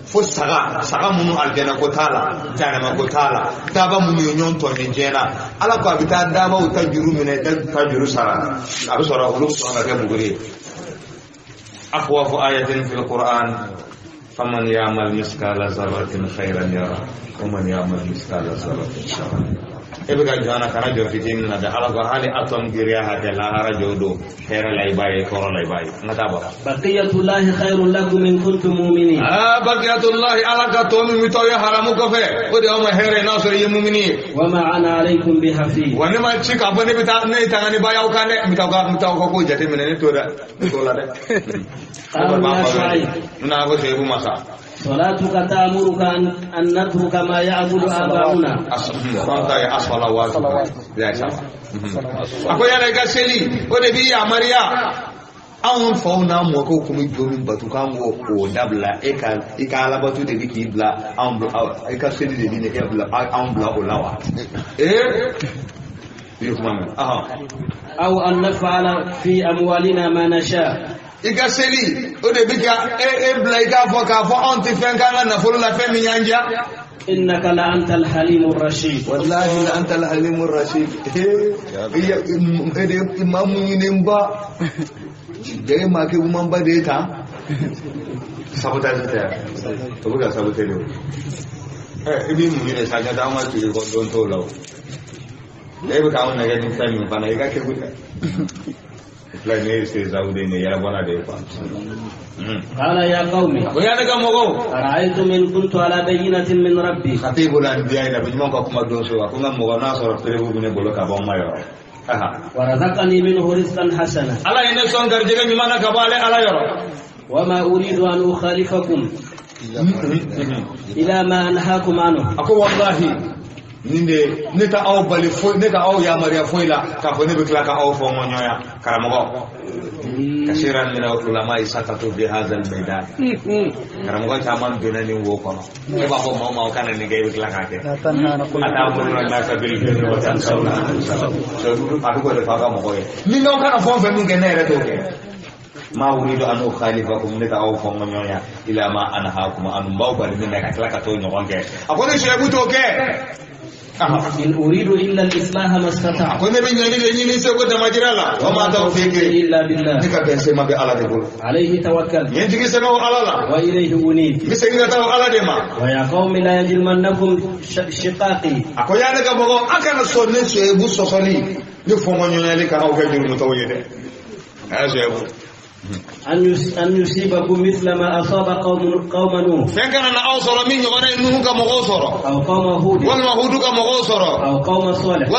fo saga minnu aljana ko t'a la jahanama ko t'a la daba minnu ye ɲɔgɔn tɔɲɔ diɲɛ na ala ko a bɛ taa dabaw ta juru minɛ ta juru sara a bɛ sɔrɔ olu bɛ sɔn ka kɛ buguri ye akhwafu ayatin fil qur'an faman ya'mal miskala zarratin khairan yara wa man ya'mal miskala zarratin sharran e bɛ ka jɔ an na kana jɔ fitinin na dɛ ala ko hali atɔm giriya hakɛ lahara jɔ don hɛrɛ la i b'a ye tɔɔrɔ la i b'a ye n ka taa bɔ. Baqiyatullahi khairun lakum in kuntum mu'minin. Baqiyatullahi ala ka tɔ min bɛ t'aw ye haramu kɔfɛ o de y'aw ma hɛrɛ ye n'a sɔrɔ i ye mumini ye. Wa ma ana alaykum bi hafiz. Wa ne ma ci k'a fɔ ne bɛ taa ne ye tangani ba y'aw kan dɛ n bɛ taa aw ka ko jateminɛ ne t'o dɛ ne t'o la dɛ. N n'a ko Seyibu masa. صلاتك تأمرك أن نترك ما يعبد آباؤنا. Ako yala i ka seli o de b'i yamaruya anw faw n'an mɔkɛw kun bɛ jɔ min batu k'an k'o dabila e ka i ka alabato de bɛ k'i bila anw i ka seli de bɛ e bila anw bila o la wa. I ye kuma mɛn. Aw an naf'ala fi amwalina ma nasha. I ka seli o de bɛ ka e bila i k'a fɔ anw tɛ fɛn k'an ka nafolo la fɛn min y'an diya. Innaka la anta al-halimur rashid. Wallahi la anta al-halimur rashid. E de maa muɲunenba jɛ maa kɛ ɲumanba de ye tan. Sabotage tɛ o bɛ ka saboter de o. I b'i muɲu de sa ka taa anw ka tile kɔ don t'o la o. E bɛ k'anw nɛgɛ ni fɛn min fana i ka kɛ koyi. Ne قال يا قوم أرأيتم إن كنت على بينة من ربي ورزقني منه رزقا حسنا وما أريد أن أخالفكم إلى ما أنهاكم عنه. Ne ta aw bali foyi ne ka aw yamaruya foyi la k'a fɔ ne bɛ tila ka aw fɔ ŋɔɲɔya karamɔgɔ kasiran min ulama isakatu bi hadha al-maidan karamɔgɔ caman donna nin wo kɔnɔ ne b'a fɔ maaw ma aw kana nin kɛ i bɛ tila k'a kɛ a t'a bolo nasa bil birri wa tansawna anfusakum a bɛ k'o de fɔ aw ka mɔgɔw ye ni n'aw kana fɛn o fɛn min kɛ ne yɛrɛ t'o kɛ. Ma uridu an ukhalifakum ne ka aw fɔ ŋɔɲɔya ila ma anhaakum anu b'aw bali min na ka tila ka t'o ɲɔgɔn kɛ a ko ne Suwɛbu t'o kɛ. إن أريد إلا الإصلاح ما استطعت. كنا بنيجي نسوق دماجرا وما توفيقي إلا بالله. عليه توكلت. وإليه أنيب. ويا قوم لا يجرمنكم شقاقي. أن يصيبكم مثل ما أصاب قوم نوح أو قوم هود أو قوم صالح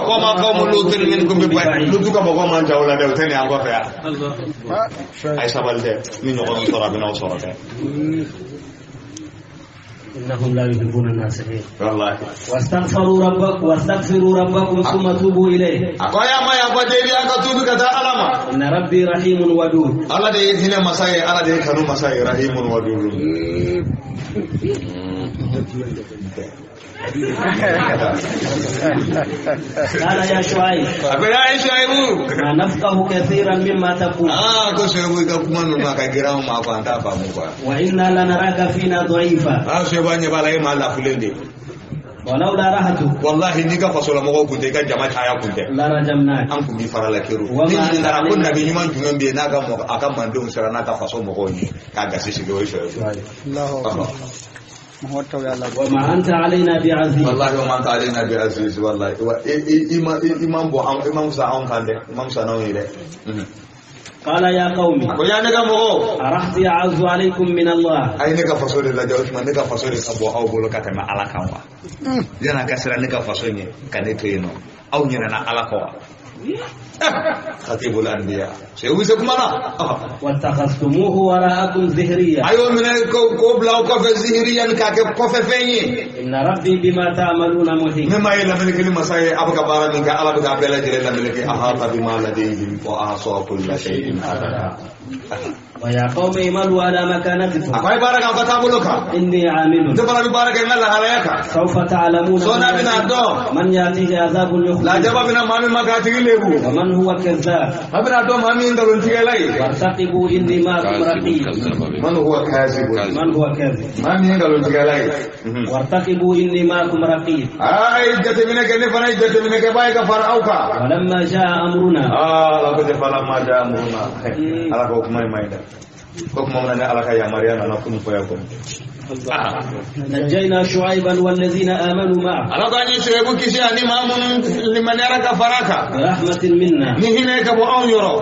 وما قوم لوط منكم ببعيد. إنهم لا يحبون الناصحين. والله. واستغفروا ربكم ثم توبوا إليه. إن ربي رحيم ودود. الله دي هنا مساي الله دي كانوا مساي رحيم ودود. قال يا شعيب. يا شعيب. ما نفقه كثيرا مما تقول. وإنا لنراك فينا ضعيفا. ولولا رهتك. والله نيكا فصول مغو كنت كا جماعة آيا كنت. لا رجمناك. أنكم بفرا لكيرو. نيجي نرى كنا بنيمان جنون بيناكا مغ أكا مندوم سرناكا فصول مغو ني كا غسيسي دوي شو. الله أكبر. وما أنت علينا بعزيز. والله وما أنت علينا بعزيز والله. إمام بو إمام ساون كان إمام سانون يده. قال يا قوم. أرحت أعز عليكم من الله. أي نكا فصول الله جوز ما نكا فصول سبوا أو بقولك كما على كوا. جنا كسر نكا فصولني كنتينو أو نيرنا على كوا. خطيب الأنبياء سيوي سكمنا واتخذتموه وراءكم ظهريا أيوة من كوبلا وكف ظهريا كاك كف فيني إن ربي بما تعملون محيط مما إلا ملك المساي أبقى بارا منك ألا بقى بلا جل ملك أحاط بما لديهم وأحصى كل شيء عددا ويا قوم اعملوا على مكانتكم أخوي بارك الله فيك إني عامل تبارك بارك الله عليك سوف تعلمون من يأتيه عذاب يخزيه لا جواب بنا مامي ما كاتي ليبو ومن هو كذاب أبنا دو مامي اندلون تيغلاي وارتقبوا إني معكم رقيب من هو كاذب من هو كاذب مامي اندلون تيغلاي وارتقبوا إني معكم رقيب أي جتمنك نفنا جتمنك بايك فرعوكا ولما جاء أمرنا لا كنت فلما جاء أمرنا على كوكما ما كوكما من على كيا مريم أنا كم فيكم نجينا شعيبا والذين آمنوا معه على كاني شعيب كيسي أني مامون لمن يرك فراكا برحمة منا نهينك بأون يرو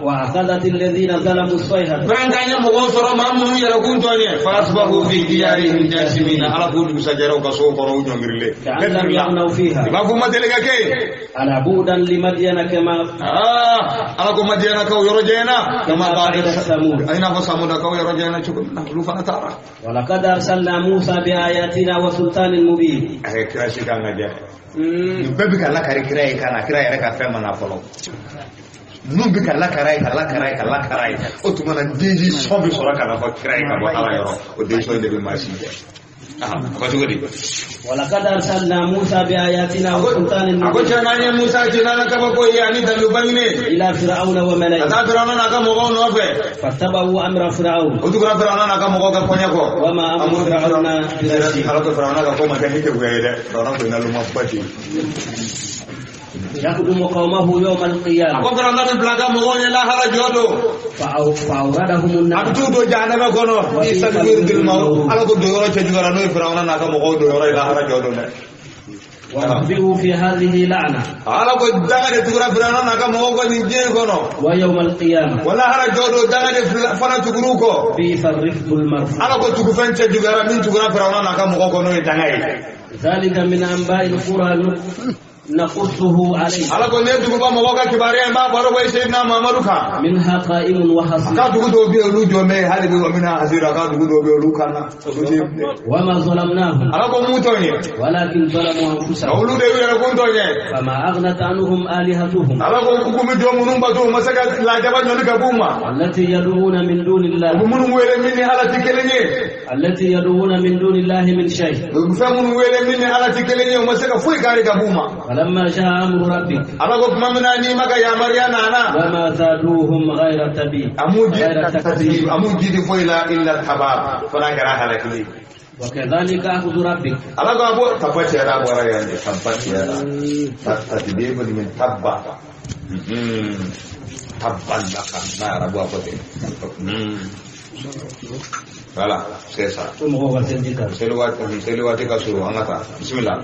وأخذت الذين ظلموا الصيحة فرانكاني مغوصر مامون يركون توني فأصبحوا في ديارهم جاثمين على كل مسجرة وكسوق قرون يمرلي كأن لم يغنوا فيها بابو ما تلقى كي على بعدا لمدين كما على كم مدين كو يرجعنا كما بعد ثمود أين فثمود كو يرجعنا شكرا لوفنا ترى ولقد أرسلنا موسى بآياتنا وسلطان مبين كرا شي كان غادي بيبي كان لا كاري كراي كان كراي راه كفهم انا فلو نو بي كان لا كراي كان لا كراي كان لا كراي او تمنا ديجي صوبي سورا كان فا كراي كان على يرو او دي سو دي ماشي ولقد أرسلنا موسى بآياتنا وسلطان مبين أقول شناني موسى جنانا كبكو يعني دلوباني إلى فرعون وملئه كذا فرعون ناكا مغو نوفه فاتبعوا أمر فرعون وذكر فرعون ناكا مغو كونيكو وما أمر فرعون برشيد على فرعون ناكا كوما كان يكوي فرعون كنا لما باتي يقدم قومه يوم القيامة أقول فرعون بلاغا مغو لا هلا جودو فأوردهم النار أبتو جهنم كونو يستغفر بالموت على كل دورة تجوارانو فرعون ناكا مغو دورة إلى هلا جودو وأتبعوا في هذه لعنة على كل دغة تجورا فرعون ناكا مغو كنجين كونو ويوم القيامة ولا هلا جودو دغة فنا تجروكو بئس الرفد المرفوع على كل تجوفن تجورا من تجورا فرعون ناكا مغو كونو يتناي ذلك من أنباء القرى نقصه عليه على كل يوم تقول ما وقع كبارين ما بارو سيدنا محمد كا منها قائم وحصير كا تقول دو بيولو جمع هذا بيقول منها حصير كا تقول دو بيولو كنا وما ظلمناهم على كل موتوني ولكن ظلموا أنفسهم أولو ديو يركون توني فما أغنت عنهم آلهتهم على كل كم جو منهم بدو مسك لا جبل نونك بوما التي يدعون من دون الله منهم ويل مني على تكلني التي يدعون من دون الله من شيء فمن ويل مني على تكلني ومسك فوي كاري كبوما فلما جاء أمر ربك على قد ما من أني يا مريم أنا وما زادوهم غير تبيب أموجد فويلا إلا الحباب فلا كراهة لك وكذلك أخذ ربك على قد تبت يا رب ولا يعني تبت يا رب تبيب من تبا تبا لك ما رب أبدا Voilà, c'est ça. C'est le waté kasuru, angata. Bismillah.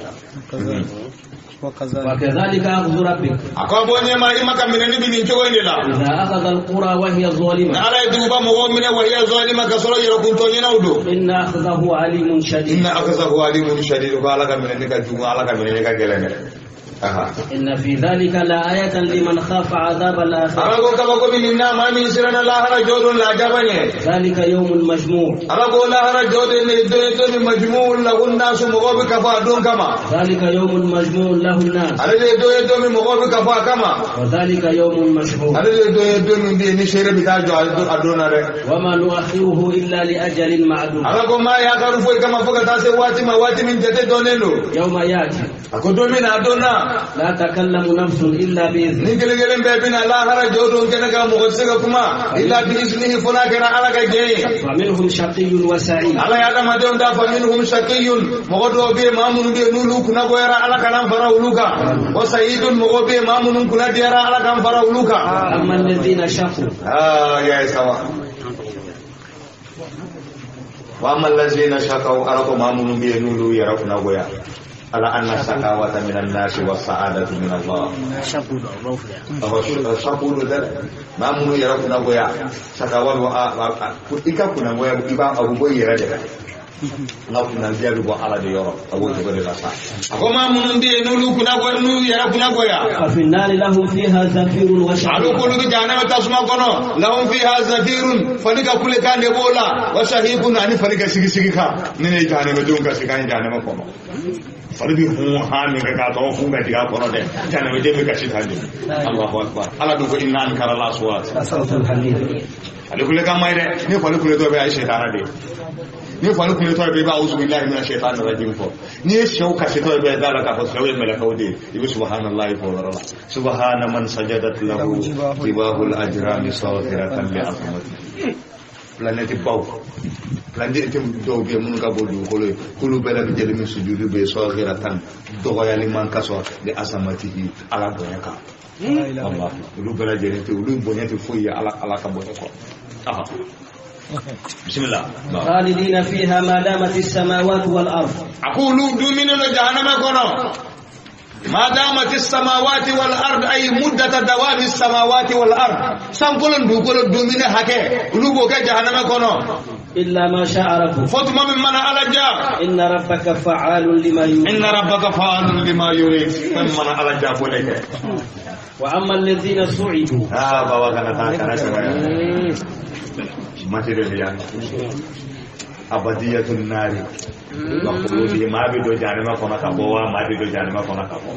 وكذلك أخذ ربك أقابوني ما إما كمنني بنينتو إلا إذا أخذ القرى وهي ظالمة على يدوبا مؤمنة وهي ظالمة كسر يركون تونين أودو إن أخذه عليم شديد إن أخذه عليم شديد قال كمنني كجوا على كمنني كجلنا إن في ذلك لآية لمن خاف عذاب الآخرة أنا أقول من إن ما من سرنا لا هرا جود لا جبني ذلك يوم مجموع أنا أقول لا هرا جود إن مجموع له الناس مغوب كفا دون كما ذلك يوم مجموع له الناس أنا دو دو مغوب كفا كما وذلك يوم مشهور أنا دو دو من دي نشير بتاع أدونا وما نؤخره إلا لأجل معدود أنا أقول ما يا كفوي كما فوق تاسع واتي ما واتي من جت دونيلو يوم يأتي أقول دو من أدونا لا تكلم نفس إلا بإذنه نقول لهم بابنا لا هرا جودون كنا كمغسكما إلا بإذنه فنا كنا على كجاي فمنهم شقي وسعيد على هذا ما دون دا فمنهم شقي مغدو بي مامون بي نولو كنا غير على كلام فراولوكا وسعيد مغدو بي مامون كنا ديرا على كلام فراولوكا أما الذين شقوا يا سوا وأما الذين شقوا أركم مامون بي نولو يركنا غير على أن السخاوة من الناس والسعادة من الله. شقول ذلك ما من يركنا ويا سخاوة وإيكا كنا ويا إبا أبو بير ذلك. N ka kunnadiya bɛ bɔ Ala de yɔrɔ a b'o cogo de la sa. A ko maa minnu bɛ yen n'olu kunnagoya n'u yɛrɛ kunnagoya. Fa nari lahum fiha zafirun wa shahiq. Alu k'olu bɛ jahanama tasuma kɔnɔ lahum fiha zafirun fali ka kulekan de b'o la wa shahiqun ani fali ka sigi sigi kan ne ye jahanamadenw ka sigi an ye jahanama kɔnɔ. Fali bɛ hun ha min kɛ k'a tɔgɔ fun ka jigin a kɔnɔ dɛ jahanamaden bɛ kasi tan de. Allahu akbar. Ala dun ko inna ankara al-aswat. Ale kulekan ma ye dɛ ni fali kuletɔ bɛ a ye sɛtana de ye. Ni fali kuletɔ bɛ i b'a awuzu billahi mina shaitanir rajim fɔ. N'i ye sɛw kasitɔ ye bɛ da la k'a fɔ sɛw ye mɛlɛkɛw de ye i bɛ subhanallahi fɔ o yɔrɔ la. Subhana man sajadat lahu jibahul ajrami saghiratan li azamati. Planète baw planète dɔw bɛ yen minnu ka bon dugukolo ye k'olu bɛɛ lajɛlen min sujudu bɛ yen saghiratan dɔgɔyali man ka sɔrɔ li azamatihi Ala bonya kan. Wallahi olu bɛɛ lajɛlen tɛ olu bonya tɛ foyi ye Ala ka bonya kɔ. بسم الله. خالدين فيها ما دامت السماوات والأرض. أقول دومين جهنم كنا ما دامت السماوات والأرض أي مدة دوام السماوات والأرض سنقول دوكول دومين حكي قلوبك جهنم كنا إلا ما شاء ربك فتما من من على جاء إن ربك فعال لما يريد إن ربك فعال لما يريد من على جاء فولك وأما الذين سعدوا بابا كان كان material yan abadiyatun nari wa khuludi ma bi do janema kono ka bo wa ma bi do janema kono ka bo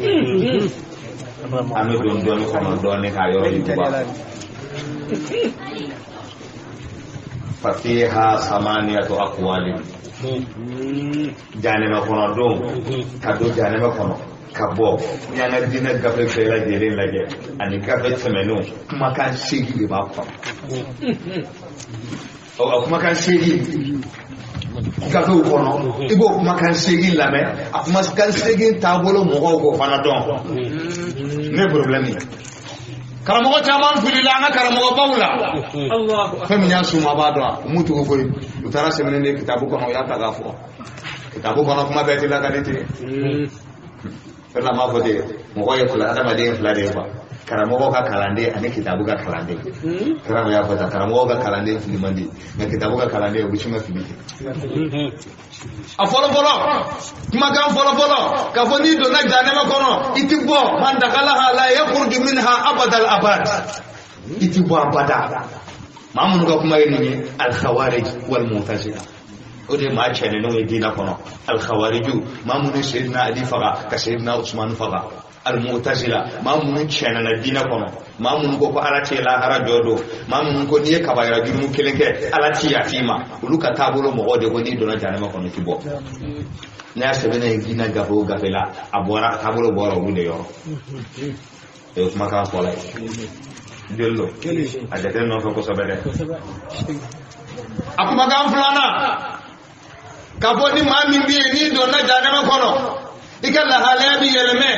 ame don don kono don ka yoro yuba fa fiha samaniyatu aqwalin janema kono don ka do janema kono ka bɔ n y'an ka diinɛ gafe bɛɛ lajɛlen lajɛ ani gafe tɛmɛnenw kumakan seegin de b'a kɔnɔ. A kumakan seegin gafew kɔnɔ i b'o kumakan seegin lamɛn a kumakan seegin taabolo mɔgɔw k'o fana dɔn ne problème ye. Karamɔgɔ caman filila an ka karamɔgɔbaw la fɛn min y'a suma b'a dɔn u m'u tugu koyi u taara sɛbɛnnen de kitabu kɔnɔ u y'a ta k'a fɔ kitabu kɔnɔ kuma bɛɛ tɛ lakali ten. Fɛn la m'a fɔ ten mɔgɔ ye fila adamaden ye fila de ye quoi karamɔgɔ ka kalanden ani kitabu ka kalanden karamɔgɔ y'a fɔ tan karamɔgɔ ka kalanden fili man di nka kitabu ka kalanden u bɛ sin ka fili ten. A fɔlɔ fɔlɔ kumakan fɔlɔ fɔlɔ k'a fɔ n'i donna jahanama kɔnɔ i ti bɔ man dakalaha la yakhruju minha abadal abad i ti bɔ abada maa minnu ka kuma ye nin ye al-khawarij wal mu'tazila o de ye maa cɛnenw ye diinɛ kɔnɔ al-khawariju maa minnu ye Seydina Ali faga ka Seydina Usmani faga al-mu'tazila maa minnu cɛnana diinɛ kɔnɔ maa minnu ko ko Ala tɛ lahara jɔ don maa minnu ko n'i ye kabayira jurumu kelen kɛ Ala ti yafa i ma olu ka taabolo mɔgɔw de ko n'i donna jahanama kɔnɔ i ti bɔ n'a y'a sɛbɛnnen ye diinɛ gafe o gafe la a bɔra a taabolo bɔra olu de yɔrɔ o ye kumakan fɔlɔ ye joli don a jate nɔfɛ kosɛbɛ dɛ a kumakan filanan ka bɔ ni maa min bɛ yen n'i donna jahanama kɔnɔ i ka lahalaya bɛ yɛlɛmɛ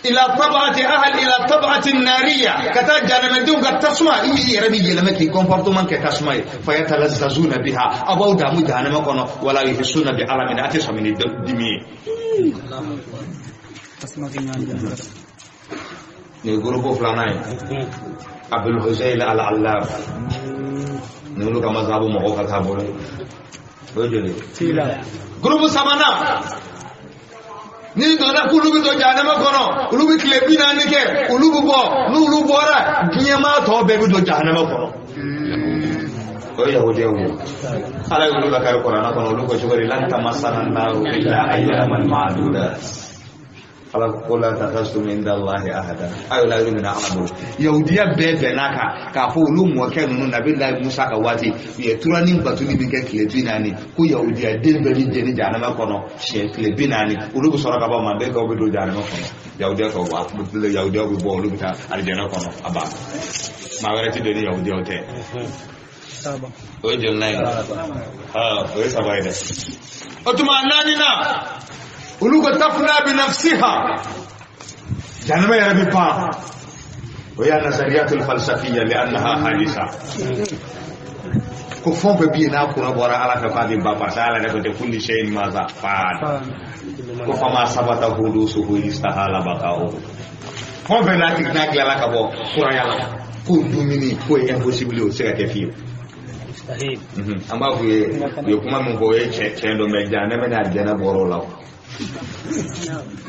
ila tabaati ahal ila tabaati nariya ka taa jahanamadenw ka tasuma i yɛrɛ bɛ yɛlɛmɛ k'i comportement kɛ tasuma ye fa yatalazzazuna biha aw b'aw damu jahanama kɔnɔ wala yuhissuna bi alamin a tɛ sɔmi ni dimi ye. Nin ye groupe filanan ye Abul Husayl al-Allaf ni olu ka mazhabu mɔgɔw ka taabolo ye. O ye joli ye groupe sabanan n'i donna k'olu bɛ don jahanama kɔnɔ olu bɛ tile 40 kɛ olu bɛ bɔ n'olu bɔra diɲɛmaa tɔ bɛɛ bɛ don jahanama kɔnɔ o ye yahudiyaw ye Ala ye olu lakari kuranɛ kɔnɔ olu ko cogo di lan tamassana an-naru illa ayyaman ma'dudat Ala ko la takhasum inda Allahi ahada ayo la yuru mina Ala bolo yahudiya bɛɛ bɛnn'a kan k'a fɔ olu mɔkɛ ninnu Nabilayi Musa ka waati u ye turani batuli min kɛ tile 40 ko yahudiya den bɛɛ bɛ jeni jahanama kɔnɔ siɲɛ tile 40 olu bɛ sɔrɔ ka bɔ mandenkaw bɛ don jahanama kɔnɔ yahudiya kaw bɔ yahudiyaw bɛ bɔ olu bɛ taa alijana kɔnɔ a banna maa wɛrɛ tɛ don ni yahudiyaw tɛ o ye joli ye o ye saba ye dɛ o tuma naaninan olu ko tafna bi nafsiha jahanama yɛrɛ bɛ pan o y'a nazariyatul falsafiya li annaha hadisa ko fɛn o fɛn bɛ yen n'a kura bɔra Ala fɛ k'a bɛ ban parce que Ala yɛrɛ ko ten kulli shay'in maza faan ko fama sabata hudusuhu istahala baqa'u fɛn o fɛn n'a tigi n'a tilala ka bɔ kuraya la k'o dumuni k'o ye impossible o tɛ se ka kɛ fiyewu. An b'a f'u ye u ye kuma min fɔ o ye tiɲɛ don mɛ jahanama ni alijana bɔr'o la o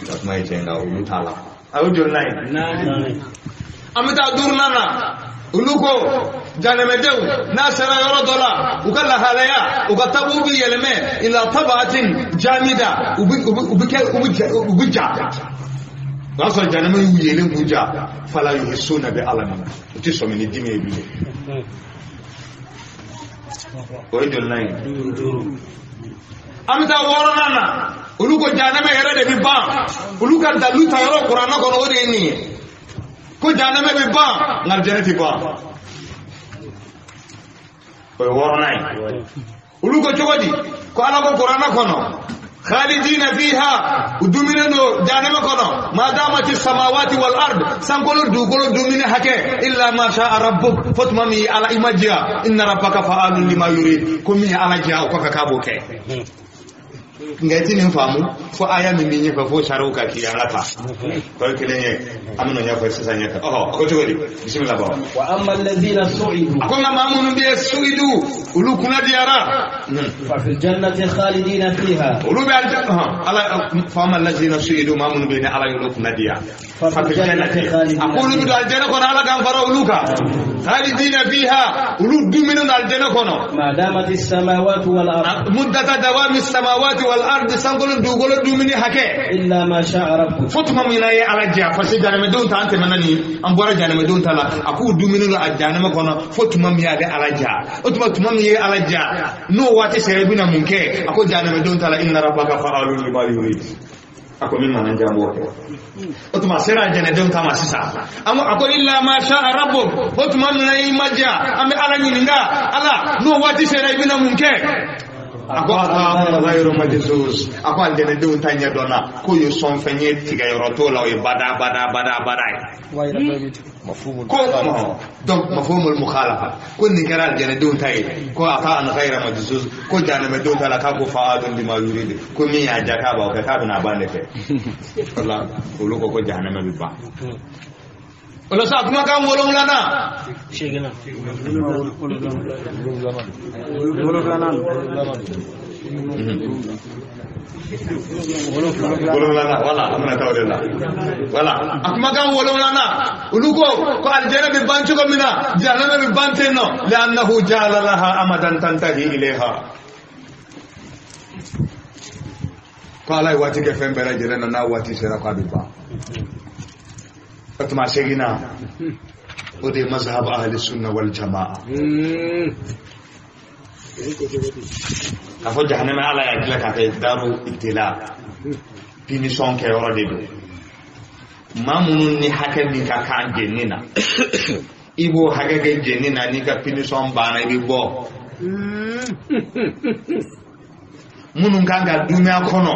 ka kuma ye tiɲɛ nka olu t'a la a y'o joli n'a ye an bɛ taa duurunan na olu ko janɛmɛdenw n'a sera yɔrɔ dɔ la u ka lahalaya u ka tabu bi yɛlɛmɛ ila tabatin jamida u bɛ kɛ u bɛ ja o y'a sɔrɔ janɛmɛ y'u yelen k'u ja fala yuhissuna bi alamin u tɛ sɔmi ni dimi ye bilen o ye joli ye an bɛ taa wɔɔrɔnan na olu ko janɛmɛ yɛrɛ de bɛ ban olu ka dalu ta yɔrɔ kuranɛ kɔnɔ o de ye nin ye ko janɛmɛ bɛ ban nka alijɛnɛ tɛ ban o ye wɔɔrɔnan ye olu ko cogo di ko ala ko kuranɛ kɔnɔ khalidina fiha u duminen don janɛmɛ kɔnɔ ma damati samawati wal ard sankolo dugukolo dumuni hakɛ illa ma sha rabbuk fo tuma min ala i ma diya inna rabbaka fa'alun lima yurid ko min ye ala diya o kɔfɛ k'a b'o kɛ nka i ti nin faamu fo aya min b'i ɲɛfɛ fo sariw ka k'i an ka taa o ye kelen ye an bɛna ɲɛfɔ sisan ɲɛfɛ ɔhɔ a ko cogo di bisimila bɔ wa amma alladhina su'idu a ko nka maa minnu bɛ yen su'idu olu kunna diyara fa fil jannati khalidina fiha olu bɛ ala fa amma alladhina su'idu maa minnu bɛ yen ni ala y'olu kunna diya fa fil jannati a ko olu bɛ don alijana kɔnɔ ala k'an fara olu kan khalidina fiha olu dumuni don alijana kɔnɔ ma damati samawati wal ard muddata dawami samawati wal ardi sankolo dugukolo dumuni hakɛ illa ma sha'a rabbuk fo tuma min na ye ala diya parce que janɛmɛdenw ta an tɛmɛna nin an bɔra janɛmɛdenw ta la a k'u dumuni don a janɛmɛ kɔnɔ fo tuma min a bɛ ala diya o tuma min ye ala diya n'o waati sera i bɛna mun kɛ a ko janɛmɛdenw ta la inna rabbaka fa'alun lima yurid a ko min mana diya n b'o kɛ o tuma a sera janɛdenw ta ma sisan a ko illa ma sha'a rabbuk o tuma min na i ma diya an bɛ ala ɲininka ala n'o waati sera i bɛna mun kɛ a ko ata'un ghayru majzuz a ko alijɛnɛdenw ta ɲɛ dɔnna k'o ye sɔnfɛn ye tigɛyɔrɔ t'o la o ye bada bada bada bada ye ko donc mafhumul mukhalafa ko nin kɛra alijɛnɛdenw ta ye ko ata'un ghayra majzuz ko janɛmɛdenw ta la k'a ko fa'alun lima yurid ko min y'a diya k'a b'o kɛ k'a bɛna a ban de fɛ o la olu ko ko jahanama bɛ ban o la sa kumakan wolonwulanan wolonwulanan wala an bɛna taa o de la wala a kumakan wolonwulanan olu ko ko alijɛnɛ bɛ ban cogo min na jahanama bɛ ban ten nɔ li'annahu ja'ala laha amadan tantahi ilayha ko ala ye waati kɛ fɛn bɛɛ lajɛlen na n'a waati sera k'a bɛ ban o tuma seginna o de ye mazhab ahli sunna wal jamaa k'a fɔ jahanama ala y'a dilan k'a kɛ daru ibtila pinisɔn kɛyɔrɔ de don maa minnu ni hakɛ min ka kan jenini na i b'o hakɛ kɛ jenini na n'i ka pinisɔn banna i bɛ bɔ minnu kan ka dunya kɔnɔ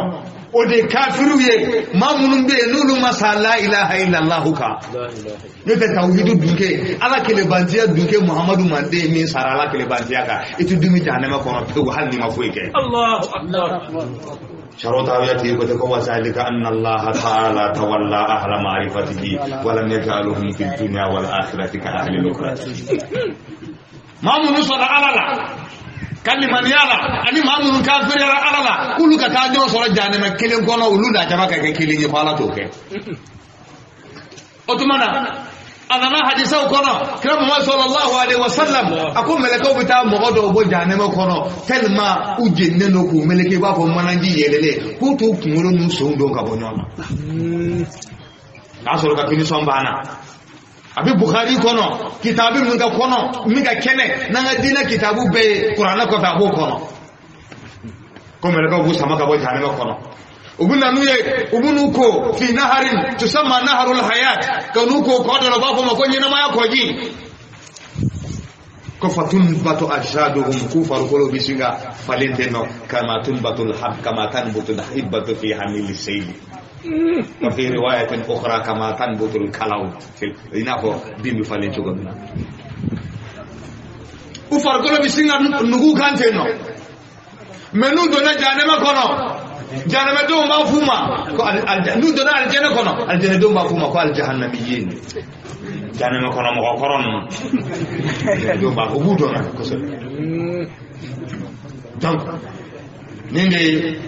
o de kafiriw ye maa minnu bɛ yen n'olu ma sa la ilaha illallahu kan n'o tɛ tawhidu dunke ala kelebantiya dunke muhammadu manden min sara ala kelebantiya kan i tɛ dumi jahanama kɔnɔ pewu hali n'i ma foyi kɛ. شرط آياته وذلك أن الله تعالى تولى أهل معرفته ولم يجعلهم في الدنيا والآخرة كأهل الأخرى. ما من صلى على الله kalimaniya la ani maa minnu kafiriyara ala la k'olu ka taa ɲɔgɔn sɔrɔ jahanama kelen kɔnɔ olu lajaba ka kɛ kelen ye ko ala t'o kɛ o tuma na a nana hadisaw kɔnɔ kira Muhammad sallallahu alaihi wa sallam a ko mɛlɛkɛw bɛ taa mɔgɔ dɔw bɔ jahanama kɔnɔ tellement u jeninen don k'u meleke i b'a fɔ manaji yɛlɛlen k'u t'u kunkolo n'u senw don ka bɔ ɲɔgɔn na k'a sɔrɔ ka pinisɔn banna a bɛ Bukhari kɔnɔ kitabu min ka kɔnɔ min ka kɛnɛ n'an ka diinɛ kitabu bɛɛ ye kuranɛ kɔfɛ a b'o kɔnɔ ko mɛlɛkɛw b'u sama ka bɔ jahanama kɔnɔ u bɛ na n'u ye u bɛ n'u ko fi naharin tusamma naharul hayat ka n'u ko kɔ dɔ la u b'a fɔ o ma ko ɲɛnamaya kɔji ko fatunbatu ajsaduhum k'u farikolo bɛ sin ka falen ten nɔ kama tunbatul hab kama tanbutul hibbatu fi hamili seyli وفي رواية أخرى كما تنبت الكلاو في إنه بيم فالين شغلنا وفرقنا بسنا نقول كانتينو منو دونا جانما كنا Jahanamadenw b'a f'u ma ko n'u donna alijɛnɛ kɔnɔ alijɛnɛdenw b'a f'u ma ko alijahannamiyin jahanama kɔnɔ mɔgɔ kɔrɔ ninnu alijɛnɛdenw b'a fɔ u b'u dɔn kosɛbɛ donc nin de ye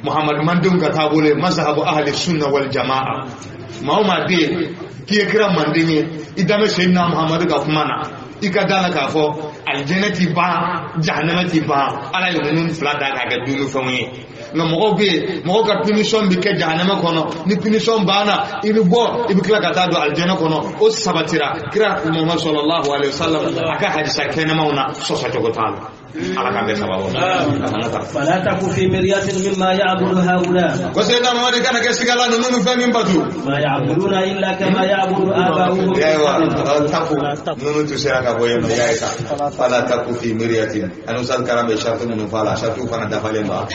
Muhammadu mandenw ka taabolo ye mazhabu ahli sunna wal jamaa maa o maa bɛ yen k'i ye kira manden ye i danbɛ Seydina Muhammadu ka kuma na i ka da la k'a fɔ alijɛnɛ ti ban jahanama ti ban ala ye ninnu fila da k'a kɛ dumunifɛnw ye nka mɔgɔw bɛ yen mɔgɔw ka punition bɛ kɛ jahanama kɔnɔ ni punition banna i bɛ bɔ i bɛ tila ka taa don alijɛnɛ kɔnɔ o sabatira kira Muhammad sallallahu alaihi wa sallam a ka hadisa kɛnɛmaw na sɔsɔ cogo t'a la ala k'an bɛɛ sababu ma. Fala taku fi miryatin mimma ya'budu haula. Ko Seydina Muhammad kana kɛ siga la ninnu bɛ fɛn min batu. Ma ya'buduna illa kama ya'budu aba'uhum. Ayiwa taku ninnu tun sera ka bɔ yen nɔ y'a ye sa. Fala taku fi miryatin ani usal karam bɛ sartu minnu fɔ a la sartu fana dafalen ba.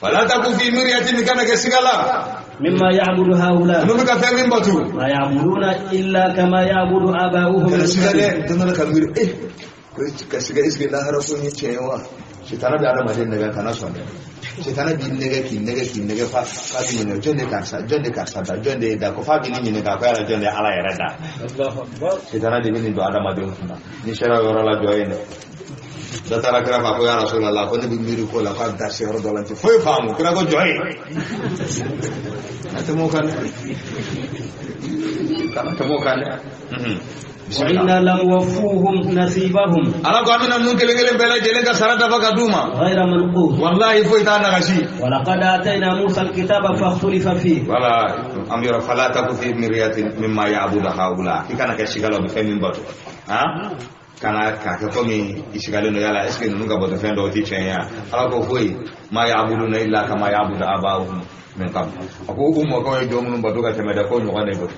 Fala taku fi miryatin kana kɛ siga la. مما يعبد هؤلاء. Ninnu bɛ ka fɛn min batu. ما يعبدون إلا كما يعبد آباؤهم. Kana siga dɛ don dɔ la ka miiri ka siga est-ce que lahara ko in ye tiɲɛ ye wa sitana bɛ adamaden nɛgɛ kana sɔn dɛ sitana b'i nɛgɛ k'i nɛgɛ k'i nɛgɛ fa b'i ɲininka jɔn de karisa jɔn de karisa da jɔn de ye da ko fa b'i ɲininka ko yala jɔn de ye ala yɛrɛ da sitana de bɛ nin don adamaden kunna ni sera yɔrɔ la jɔ yen dɛ dɔ taara kira ma ko ya Rasulallah ko ne bɛ miiri ko la k'a bɛ taa se yɔrɔ dɔ la n tɛ foyi faamu kira ko jɔ yen kana tɛmɛ o kan dɛ kana tɛmɛ o kan dɛ. وإنا لموفوهم نصيبهم. ala ko an bɛna ninnu kelen kelen bɛɛ lajɛlen ka sara dafa ka d'u ma. غير منقوص. walahi foyi t'a nagasi. ولقد آتينا موسى الكتاب فاختلف فيه. wala an bɛ yɔrɔ fala taku fi miryatin mimma ya'budu haula i kana kɛ siga la u bɛ fɛn min bato han kana k'a kɛ komi i sigalen don yala est ce que ninnu ka bato fɛn dɔw tɛ tiɲɛ ye ala ko foyi ma ya'buduna illa kama ya'budu aba'uhum min qabl a ko u mɔkɛw ye jɔn minnu bato ka tɛmɛ dɛ ko ɲɔgɔn de don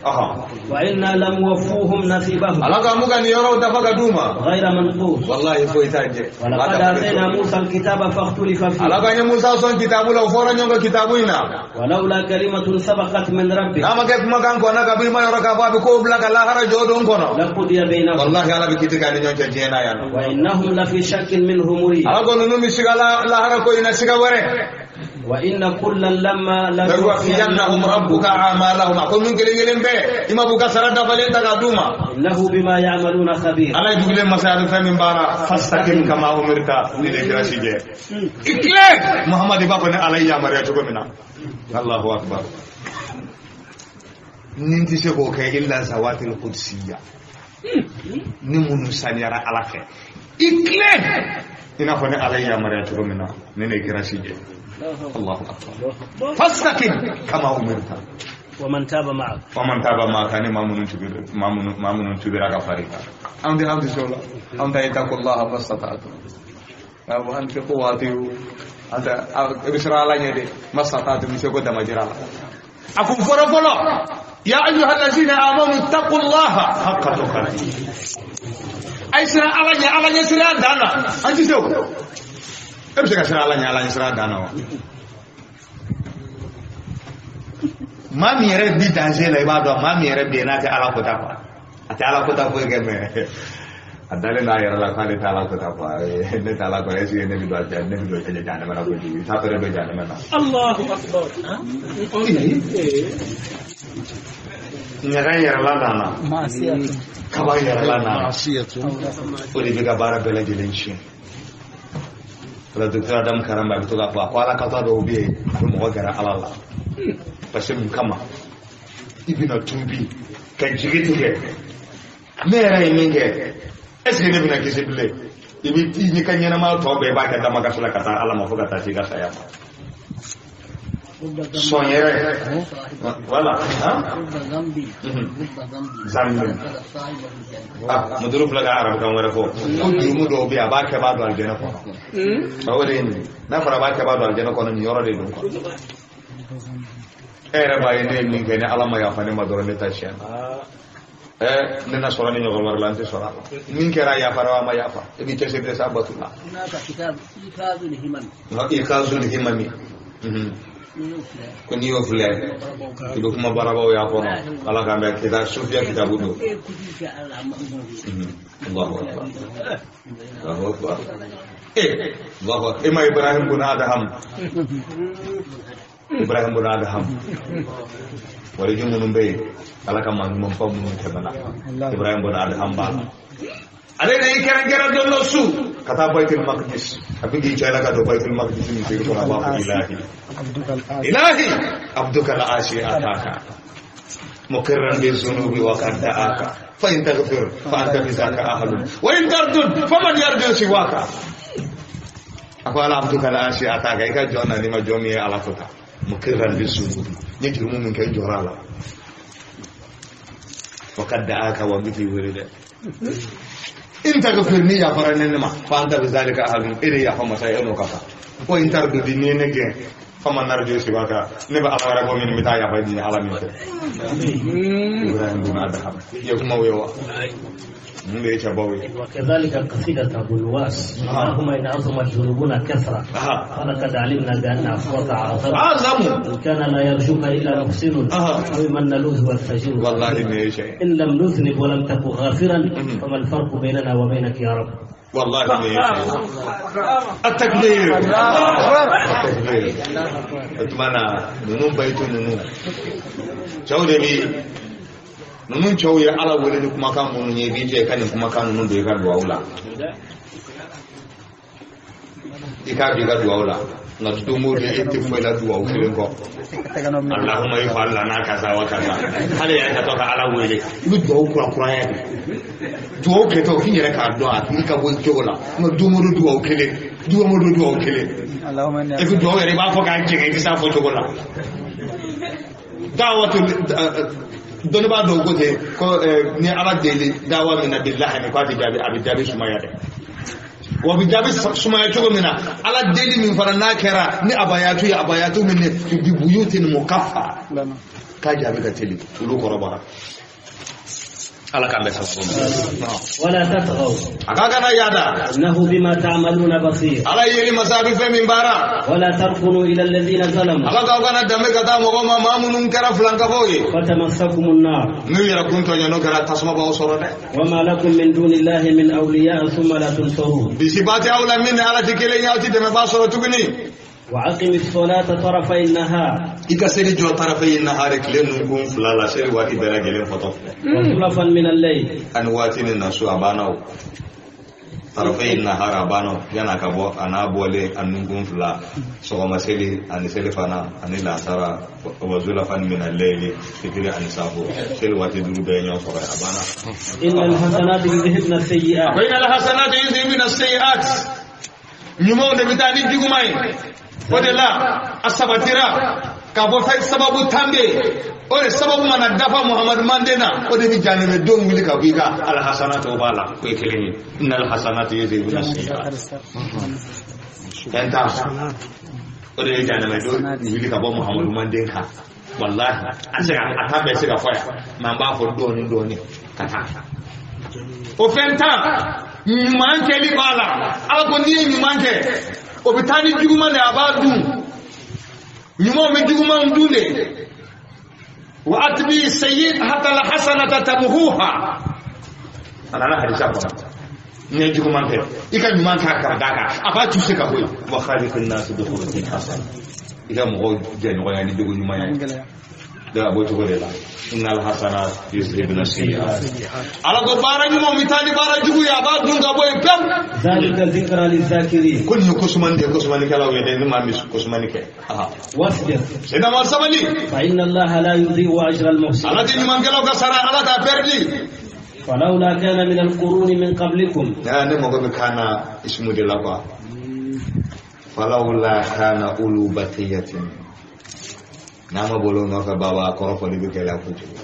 wa inna lamuwaffuhum nasibahum ala ko an b'u ka nin yɔrɔw dafa ka d'u ma ghayra manqus wallahi foyi t'a jɛ wa laqad atayna Musa alkitaba fakhtulifa fihi ala ko an ye Musa sɔn kitabu la o fɔra ɲɔgɔn kɔ kitabu in na walaula kalimatun sabaqat min rabbik n'a ma kɛ kumakan kɔnna ka b'i ma yɔrɔ k'a fɔ a bɛ kow bila ka lahara jɔ don kɔnɔ laqudiya bainahum wallahi ala bɛ kiti k'a ni ɲɔgɔn cɛ diɲɛ na yan nɔ wa innahum lafi shakkin minhu murib ala ko ninnu bɛ siga lahara ko in na siga wɛrɛ وإن كلا لما ليوفينهم ربك أعمالهم أقول من كلين كلين بي إما بوكا سرد فلين تقدوما إنه بما يعملون خبير على يقول مسائل فمن بارا فاستقم كما أمرت لذكر شيء إكلك محمد بابنا علي يا مريم تقومنا الله أكبر ننتي سبوك إلا زوات القدسية نمون سانيرا على خير إكلك إنا فني علي يا مريم تقومنا لذكر شيء الله أكبر فاستقم كما أمرت ومن تاب معك ومن تاب معك أنا ما من تبرك فريقا أنت أنت شو أنت اتقوا الله ما استطعتم وأنفقوا وأطيعوا أنت بشرى الله يدي ما استطعتم مسكوا دم جرا أكون فرفلا يا أيها الذين آمنوا اتقوا الله حق تقاته أي سرى الله الله يسرى دانا أنت شو e bɛ se ka siran ala ɲɛ ala ɲɛ siran dan na wa maa min yɛrɛ bi danger la i b'a dɔn maa min yɛrɛ bɛ yen n'a tɛ ala kota quoi a tɛ ala kota foyi kɛ mais a dalen n'a yɛrɛ la k'ale tɛ ala kota quoi ne tɛ ala kota est ce que ne bɛ don ne bɛ don jahanama na kojugu i t'a fɛrɛ don jahanama na. Allahu akbar. Ɲaga yɛrɛla nana kaba yɛrɛla nana o de bɛ ka baara bɛɛ lajɛlen tiɲɛ. Wala docteur Adam Karamba a bɛ to k'a fɔ a ko ala kata dɔw bɛ yen a bɛ mɔgɔ gɛrɛ ala la parce que mun kama i bɛna tuubi ka jigi tigɛ ne yɛrɛ ye min kɛ est ce que ne bɛna kisi bilen i bɛ i ka ɲɛnamaya tɔ bɛɛ i b'a kɛ damakasi la ka taa ala ma fo ka taa se i ka saya ma sɔn yɛrɛ voilà zambi ah muduru filɛ ka arabukan wɛrɛ fɔ ko jurumu dɔw bɛ yen a b'a kɛ b'a don alijɛnɛ kɔnɔ o de ye nin n'a fɔra a b'a kɛ b'a don alijɛnɛ kɔnɔ nin yɔrɔ de don quoi e yɛrɛ b'a ye ne ye min kɛ ni ala ma yafa ne ma dɔrɔn ne ta tiɲɛ na ne na sɔrɔ ni ɲɔgɔn wɛrɛ la n tɛ sɔrɔ a la min kɛra yafara wa ma yafa i b'i cɛsiri de sa bato la ikazul himami. Ko n'i y'o filɛ i bɛ kuma baarabaw y'a kɔnɔ ala k'an bɛn kita sufiya kitabu don. Allahu akbar Allahu akbar Allahu akbar ima Ibrahim bin Adham Ibrahim bin Adham waliju minnu bɛ yen ala ka maa ɲumanba minnu tɛmɛna Ibrahim bin Adham b'a la ale de y'i kɛrɛnkɛrɛn don dɔ su ka taa Baitul Maqdis a bɛ k'i cɛ la ka don Baitul Maqdis misiri kɔnɔ a b'a fɔ ilahi ilahi abduka al-asi ataka مقرا بالذنوب وقد دعاك فإن تغفر فأنت بذاك أهل وإن تردد فمن يرجو سواك أقول عبدك العاصي أتاك إذا جونا لما جومي على فتا مقرا بالذنوب نجرم منك جرالا وقد دعاك ومثلي ورد إن تغفرني يا فرنما فأنت بذلك أهل إلي يا فما سيئنك وإن ترددني نجي فما نرجو سواك نبقى على ربو من متى يا فدي على من إبراهيم بن أدهم يكما ويوا وكذلك قصيدة أبو نواس اللهم إن عظمت ذنوبنا كثرة فلقد علمنا بأن عفوك أعظم إن كان لا يرجوك إلا محسن أو من نلوذ والفجر والله إن لم نذنب ولم تك غافرا فما الفرق بيننا وبينك يا رب والله التكبير التكبير أتمنى ننوم بيت ننوم cɛw de bi ninnu cɛw ye ala wele ni kumakan minnu ye i b'i jɛ i ka nin kumakan ninnu don i ka duwawu la i k'a don i ka duwawu la nka don o don e tɛ foyi la duwawu kelen kɔ Allahumma if'al lana kaza wa kaza hali yɛrɛ ka to ka ala wele i bɛ duwawu kura kuraya de duwawu kɛtɔ k'i yɛrɛ k'a dɔn a tigi ka bɔ i cogo la nka don o don duwawu kelen don o don duwawu kelen e bɛ duwawu yɛrɛ i b'a fɔ k'a jɛngɛ i tɛ s'a fɔ cogo la dawatu dɔnnibaa dɔw ko ten ko ni ala deli dawa min na bilahi k'a tɛ jaabi a bɛ jaabi sumaya dɛ wa bɛ jaabi sumaya cogo min na ala deli min fana n'a kɛra ni abayatu ye abayatu min ne bi buyutin mukaffa k'a jaabi ka teli olu kɔrɔbɔra ala k'an bɛɛ sababu ma wala tatghaw a k'a kana yaada innahu bima ta'maluna basir ala yeli masa bɛ fɛn min baara wala tarkunu ila alladhina zalamu ala k'aw kana danbe ka taa mɔgɔ ma maa minnu kɛra filankafow ye fatamassakum an-nar n'u yɛrɛ kun tɔɲɔ n'o kɛra tasuma b'aw sɔrɔ dɛ wama lakum min dunillahi min awliya thumma la tunsarun bisiba tɛ aw la min ni ala tɛ kelen ye aw tɛ dɛmɛbaa sɔrɔ tuguni وأقم الصلاة طرفي النهار إذا سيري جو طرفي النهار كلين نكون فلا لا سيري واتي بلا جلين فطف وزلفا من الليل أن واتي الناس أبانو طرفي النهار أبانو يانا كبو أنا بولي أن نكون فلا سوما سيري أن سيري فانا أن لا سارا وزلفا من الليل فكري أن سافو سيري واتي درو بين يوم صغير أبانا إن الحسنات يذهبن السيئات إن الحسنات يذهبن السيئات ɲumanw de bɛ taa ni juguman ye o de la a sabatira k'a fɔ fɛn sababu tan bɛ yen o de sababu mana dafa Muhamadu manden na o de bɛ janɛmɛ don wuli ka bɔ i kan alhasanatu b'a la o ye kelen ye innal hasanatu yuzhibuna sayyi'at fɛn t'a o de ye janɛmɛ don wuli ka bɔ Muhamadu manden kan walahi an se ka a ta bɛɛ se ka fɔ yan mɛ an b'a fɔ dɔɔni dɔɔni ka taa o fɛn tan ɲuman kɛli b'a la ala ko n'i ye ɲuman kɛ o bɛ taa ni juguman de a b'a dun ɲumanw bɛ jugumanw dun de wa atbi sayyi hatta la hasanata tamhuha a nana hadisa kɔnɔ n'i ye juguman kɛ i ka ɲuman k'a kan d'a kan a b'a tuse ka bɔ yen wa khaliqin nas bi khuluqin hasan i ka mɔgɔw jɛɲɔgɔnya ni jogo ɲuman ye da a b'o cogo de la innal hasanat yuzhibna sayyi'at ala ko baara ɲumanw bɛ taa ni baara jugu ye a b'a dun ka bɔ yen pewu zalika dhikra lizakirin ko nin ye kosumani de ye kosumanikɛlaw ye dɛ ni maa min kosumani kɛ wasbir sena ma sabali fa inna allaha la yudhi'u ajra al-muhsinin ala tɛ ɲumankɛlaw ka sara ala t'a pɛrɛdi falawla kana min al-quruni min qablikum ne mago bɛ kana ismu de la quoi falawla kana ulu baqiyatin n'a ma bolo nɔfɛ baba kɔrɔfɔli bɛ gɛlɛya kojugu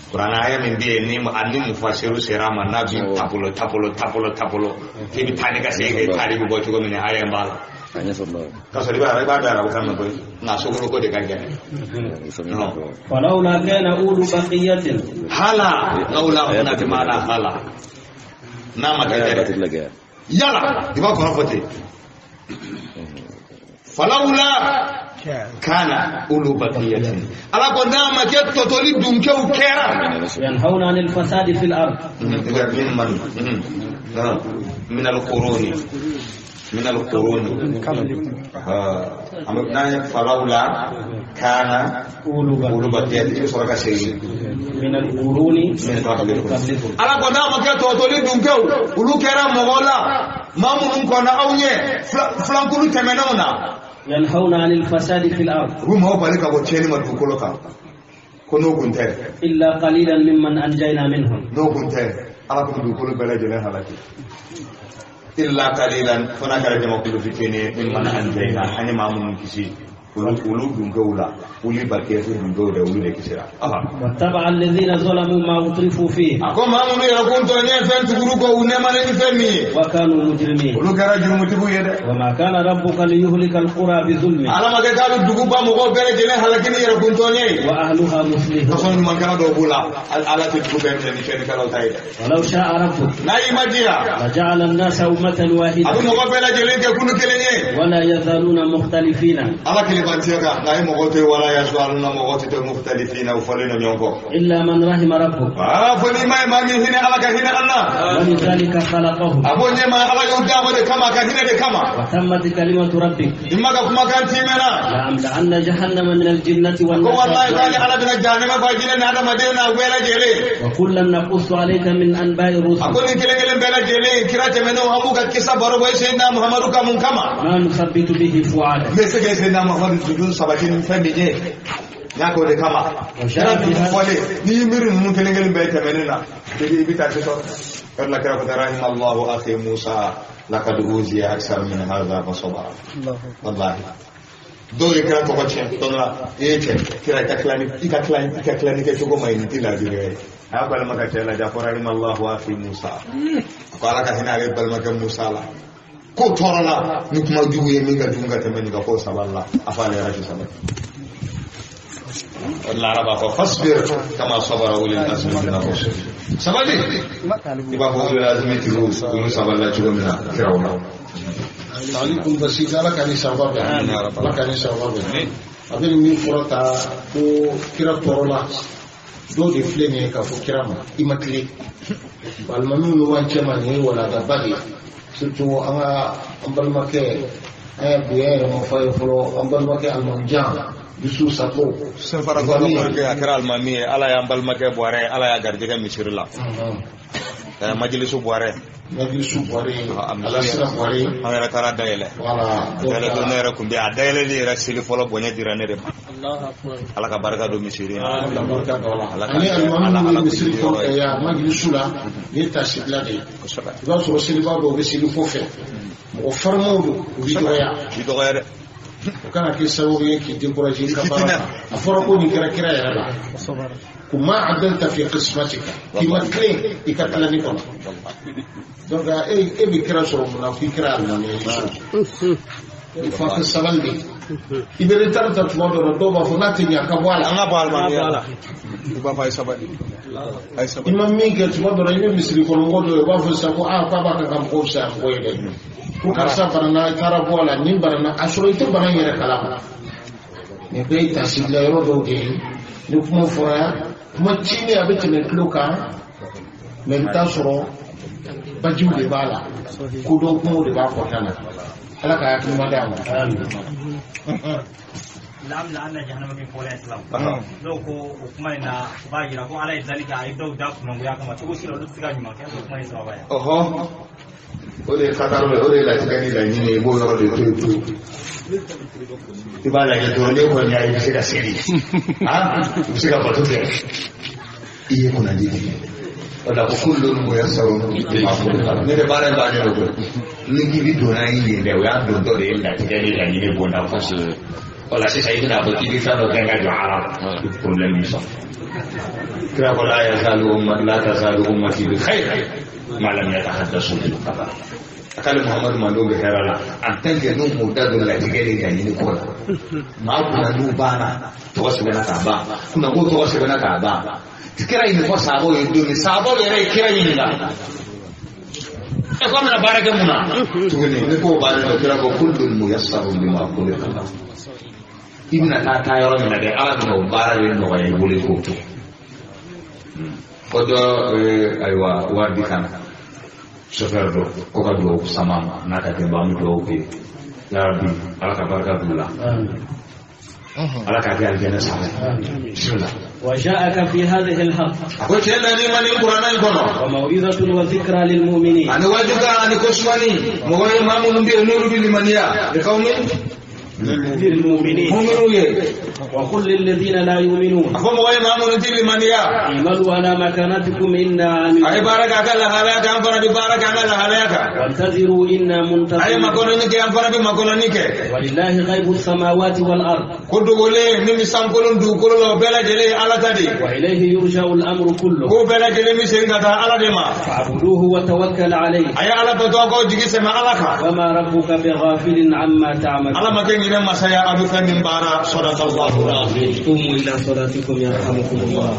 kuranɛ aya min bɛ yen ni a ni mufasiru sera a ma n'a b'i tapolo tapolo tapolo tapolo k'i bɛ taa ni ka segin kɛ taari bɛ bɔ cogo min na aya in b'a la k'a sɔrɔ i b'a dɔn arabukan mɛn koyi nka sokolo de ka gɛlɛn. falawla kana ulu baqiyatin hala lawla kunna bi maana hala n'a ma kɛ dɛ yala i b'a kɔrɔ fɔ ten falawla kana ulu baqiyatin ala ko n'a ma kɛ tɔtɔli dunkew kɛra yanhauna anil fasadi fil ard min al-quruni min al-quruni n'a falawla kana ulu baqiyatin i bɛ sɔrɔ ka segin min al-quruni min qablikum ala ko n'a ma kɛ tɔtɔli dunkew olu kɛra mɔgɔ la maa minnu kɔnna aw ɲɛ filankulu tɛmɛnenw na yanhauna anil fasadi fil ard u bɛ maaw bali ka bɔ tiɲɛni ma dugukolo kan ko n'o kun tɛ illa qalilan mimman anjayna minhum n'o kun tɛ ala kun dugukolo bɛɛ lajɛlen halaki illa qalilan fo n'a kɛra jamakulu fitinin ye mimman anjayna an ye maa minnu kisi olu dunkew la uli bakiyatu dunkew dɛ olu de kisira wattaba'a alladhina zalamu ma utrifu fihi a ko maa minnu yɛrɛ kun tɔɲɛ fɛn tuguru kɔ u nɛɛmalen ni fɛn min ye wa kanu mujrimin olu kɛra jurumutigiw ye dɛ wa ma kana rabbuka liyuhlika alqura bizulmin ala ma kɛ k'a bɛ duguba mɔgɔw bɛɛ lajɛlen halaki ni yɛrɛ kun tɔɲɛ ye wa ahluha muslihun kasɔrɔ ɲumankɛla dɔw b'u la ala tɛ dugu bɛɛ minɛ ni tiɲɛnikɛlaw ta ye dɛ walaw sha'a rabbuk n'a y'i ma diya laja'ala an-nasa ummatan wahida a bɛ mɔgɔ bɛɛ lajɛlen kɛ kulu kelen ye wala yazaluna mukhtalifina ala kelen bantiya kan nka ye mɔgɔ to yen wala yazaluna mɔgɔ tɛ to mukhtalifina u fɔlen don ɲɔgɔn kɔ illa man rahima rabbuk fo n'i ma ye maa min hinɛ ala ka hinɛ an na walidhalika khalaqahum a b'o ɲɛma ala y'u d'a ma de kama ka hinɛ de kama wa tammat kalimatu rabbik i ma ka kumakan timɛna la'amla'anna jahannama min al-jinnati wan ko wallahi k'ale ala bɛna jahanama fa jinɛ ni adamaden n'a bɛɛ lajɛlen wa kullan naqussu alayka min anba'i rusul a ko nin kelen kelen bɛɛ lajɛlen kira tɛmɛnenw an b'u ka kisa baro bɔ Seydina Muhamadu ka mun kama ma nusabbitu bihi fu'adak n bɛ se ka Seydina Muhamadu dusukun sabati ni fɛn min ye n y'a k'o de kama kira ninnu fɔlen n'i y'i miiri ninnu kelen kelen bɛɛ tɛmɛnen na i bɛ taa se sɔrɔ o de la kira ko rahimallahu akhi Musa laqad uziya akthar min hadha fa sabara wallahi dɔw ye kira tɔgɔ tiɲɛ don dɔ la i ye cɛ kira i ka tilani kɛ cogo ma ɲi nin tɛ laadiriya ye a y'a balima ka cɛ lajɛ a ko rahimallahu akhi Musa a ko ala ka hinɛ ale balimakɛ Musa la ko tɔɔrɔ la ni kuma jugu ye min ka jugu ka tɛmɛ nin kan k'o sabali la a f'ale yɛrɛ tɛ sabali o de la ala b'a fɔ fasbir kama sabara ulil azmi mina rusul sabali i b'a fɔ ulil azmi tigiw olu sabalila cogo min na kiraw la alaikum basi ala ka ni sababa bɛn ala ka ni sababa bɛn a bɛ nin min fɔra ta ko kira tɔɔrɔ la dɔw de filɛ nin ye k'a fɔ kira ma i ma tilen alimami minnu b'an cɛ ma nin ye waladaba de ye surtout an ka an balimakɛ an ye bonya yɛrɛ ma fɔ a ye fɔlɔ an balimakɛ alimamijan Yusu Sako Senfara ko a kɛra alimami ye ala y'an balimakɛ Buwarɛ ala y'a garijɛgɛ misiri la majilisu Buwarɛ Alasira Buwarɛ an yɛrɛ taara dayɛlɛ dayɛlɛ don ne yɛrɛ kun bɛ a dayɛlɛli yɛrɛ seli fɔlɔ bonya dira ne de ma ala ka barika don misiri la ani alimami minnu ye misiri kɔnɔ yan majilisu la nin ye taasibila de ye i b'a sɔrɔ seliba dɔw bɛ seli kɔfɛ mɔgɔ farimanw don u b'i dɔgɔya dɛ o kana kɛ sababu ye k'i décourager i ka baara la a fɔra ko nin kɛra kira yɛrɛ la ko ma adalta fi qismatika k'i ma tilen i ka tilani kɔnɔ donc e bɛ kira sɔrɔ mun na k'i kɛra alimami ye so il faut que sabali de i bɛ retard ta tuma dɔ la dɔw b'a fɔ n'a tɛ ɲɛ a ka bɔ a la an ka bɔ alimamiya la i b'a fɔ a ye sabali i ma min kɛ tuma dɔ la i bɛ misiri kɔnɔ mɔgɔ dɔ ye u b'a fɔ sisan ko aa k'a b'a kan ka mɔgɔw fisaya mɔgɔ ye dɛ ko karisa banana i taara bɔ a la nin banana a sɔrɔ i tɛ bana in yɛrɛ kalama nin bɛɛ ye tasibila yɔrɔ dɔw de ye ni kuma fɔra kuma cilen a bɛ tɛmɛ tulo kan mɛ i bɛ taa sɔrɔ bajiw de b'a la kodɔn kumaw de b'a kɔnɔna na ala ka hakilima d'a ma. La'amla'anna jahannama min fɔra sisan dɔw ko o kuma in na u b'a jira ko ala ye dali kɛ a ye dɔw da kunnagoya kama cogo si la olu tɛ se ka ɲuman kɛ o kuma in sababa ye. O de ye kadaro ye o de ye latigɛ ni laɲini ye i b'o yɔrɔ de to yen pewu i b'a lajɛ dɔrɔn n'e kɔni y'a ye i bɛ se ka seli i bɛ se ka bato kɛ i ye kunnadi de ye o la ko kullun muyassarun lima khuliqa lahu ne de baara in bannen don koyi ni k'i bi donna i yen dɛ o y'a dontɔ de ye latigɛ ni laɲini bonda kɔnɔ o la sisan i bɛna fɔ k'i bɛ fɛn dɔ kɛ ka jɔ ala la i bɛ problème min sɔrɔ kira ko la yazalu ummati la tazalu ummati bi khair ma lam yatahaddasu bil qadar a k'ale Muhamadu mando bɛ hɛrɛ la en tant que n'u m'u da don latigɛ ni laɲini ko la maa kunnadiw banna tɔgɔ sɛbɛnna k'a ban kunnako tɔgɔ sɛbɛnna k'a ban kira ye nin fɔ sahabaw ye don min sahabaw yɛrɛ ye kira ɲininka ɛ ko an bɛna baara kɛ mun na tuguni ni ko bannen don kira ko kullun muyassarun lima khuliqa lahu I bɛna taa yɔrɔ min na dɛ ala bɛna o baara de nɔgɔya i bolo i k'o kɛ ko dɔ ayiwa wari di ka na chauffeur dɔ ko ka dugawu sama ma n'a ka denba an bɛ dugawu kɛ yarabi ala ka barika d'u la ala k'a kɛ alijana sara bisimilah. وجاءك في هذه الحق أقول لي من القرآن وموعظة وذكرى للمؤمنين أنا واجبك أنا كشواني مغير ما من نور بالمنيا لقوم للمؤمنين وقل للذين لا يؤمنون أقول مغير ما من المنيا اعملوا على مكانتكم إنا عاملون أي بارك على هلاك أم فرد بارك على هلاك وانتظروا إنا منتظرون أي مكانك أم فرد مكانك ولله غيب السماوات والأرض كل قولي من سامكولون دوكولو بلا جلي على تدي وإليه يرجع الأمر كله كو بلا جلي مسين كذا على دما فاعبدوه وتوكل عليه أي على بتوقع جيس ما علىك وما ربك بغافل عما تعملون على مكان masaya abu fɛn min baara sadakallahu alazim قوموا إلى صلاتكم يرحمكم الله.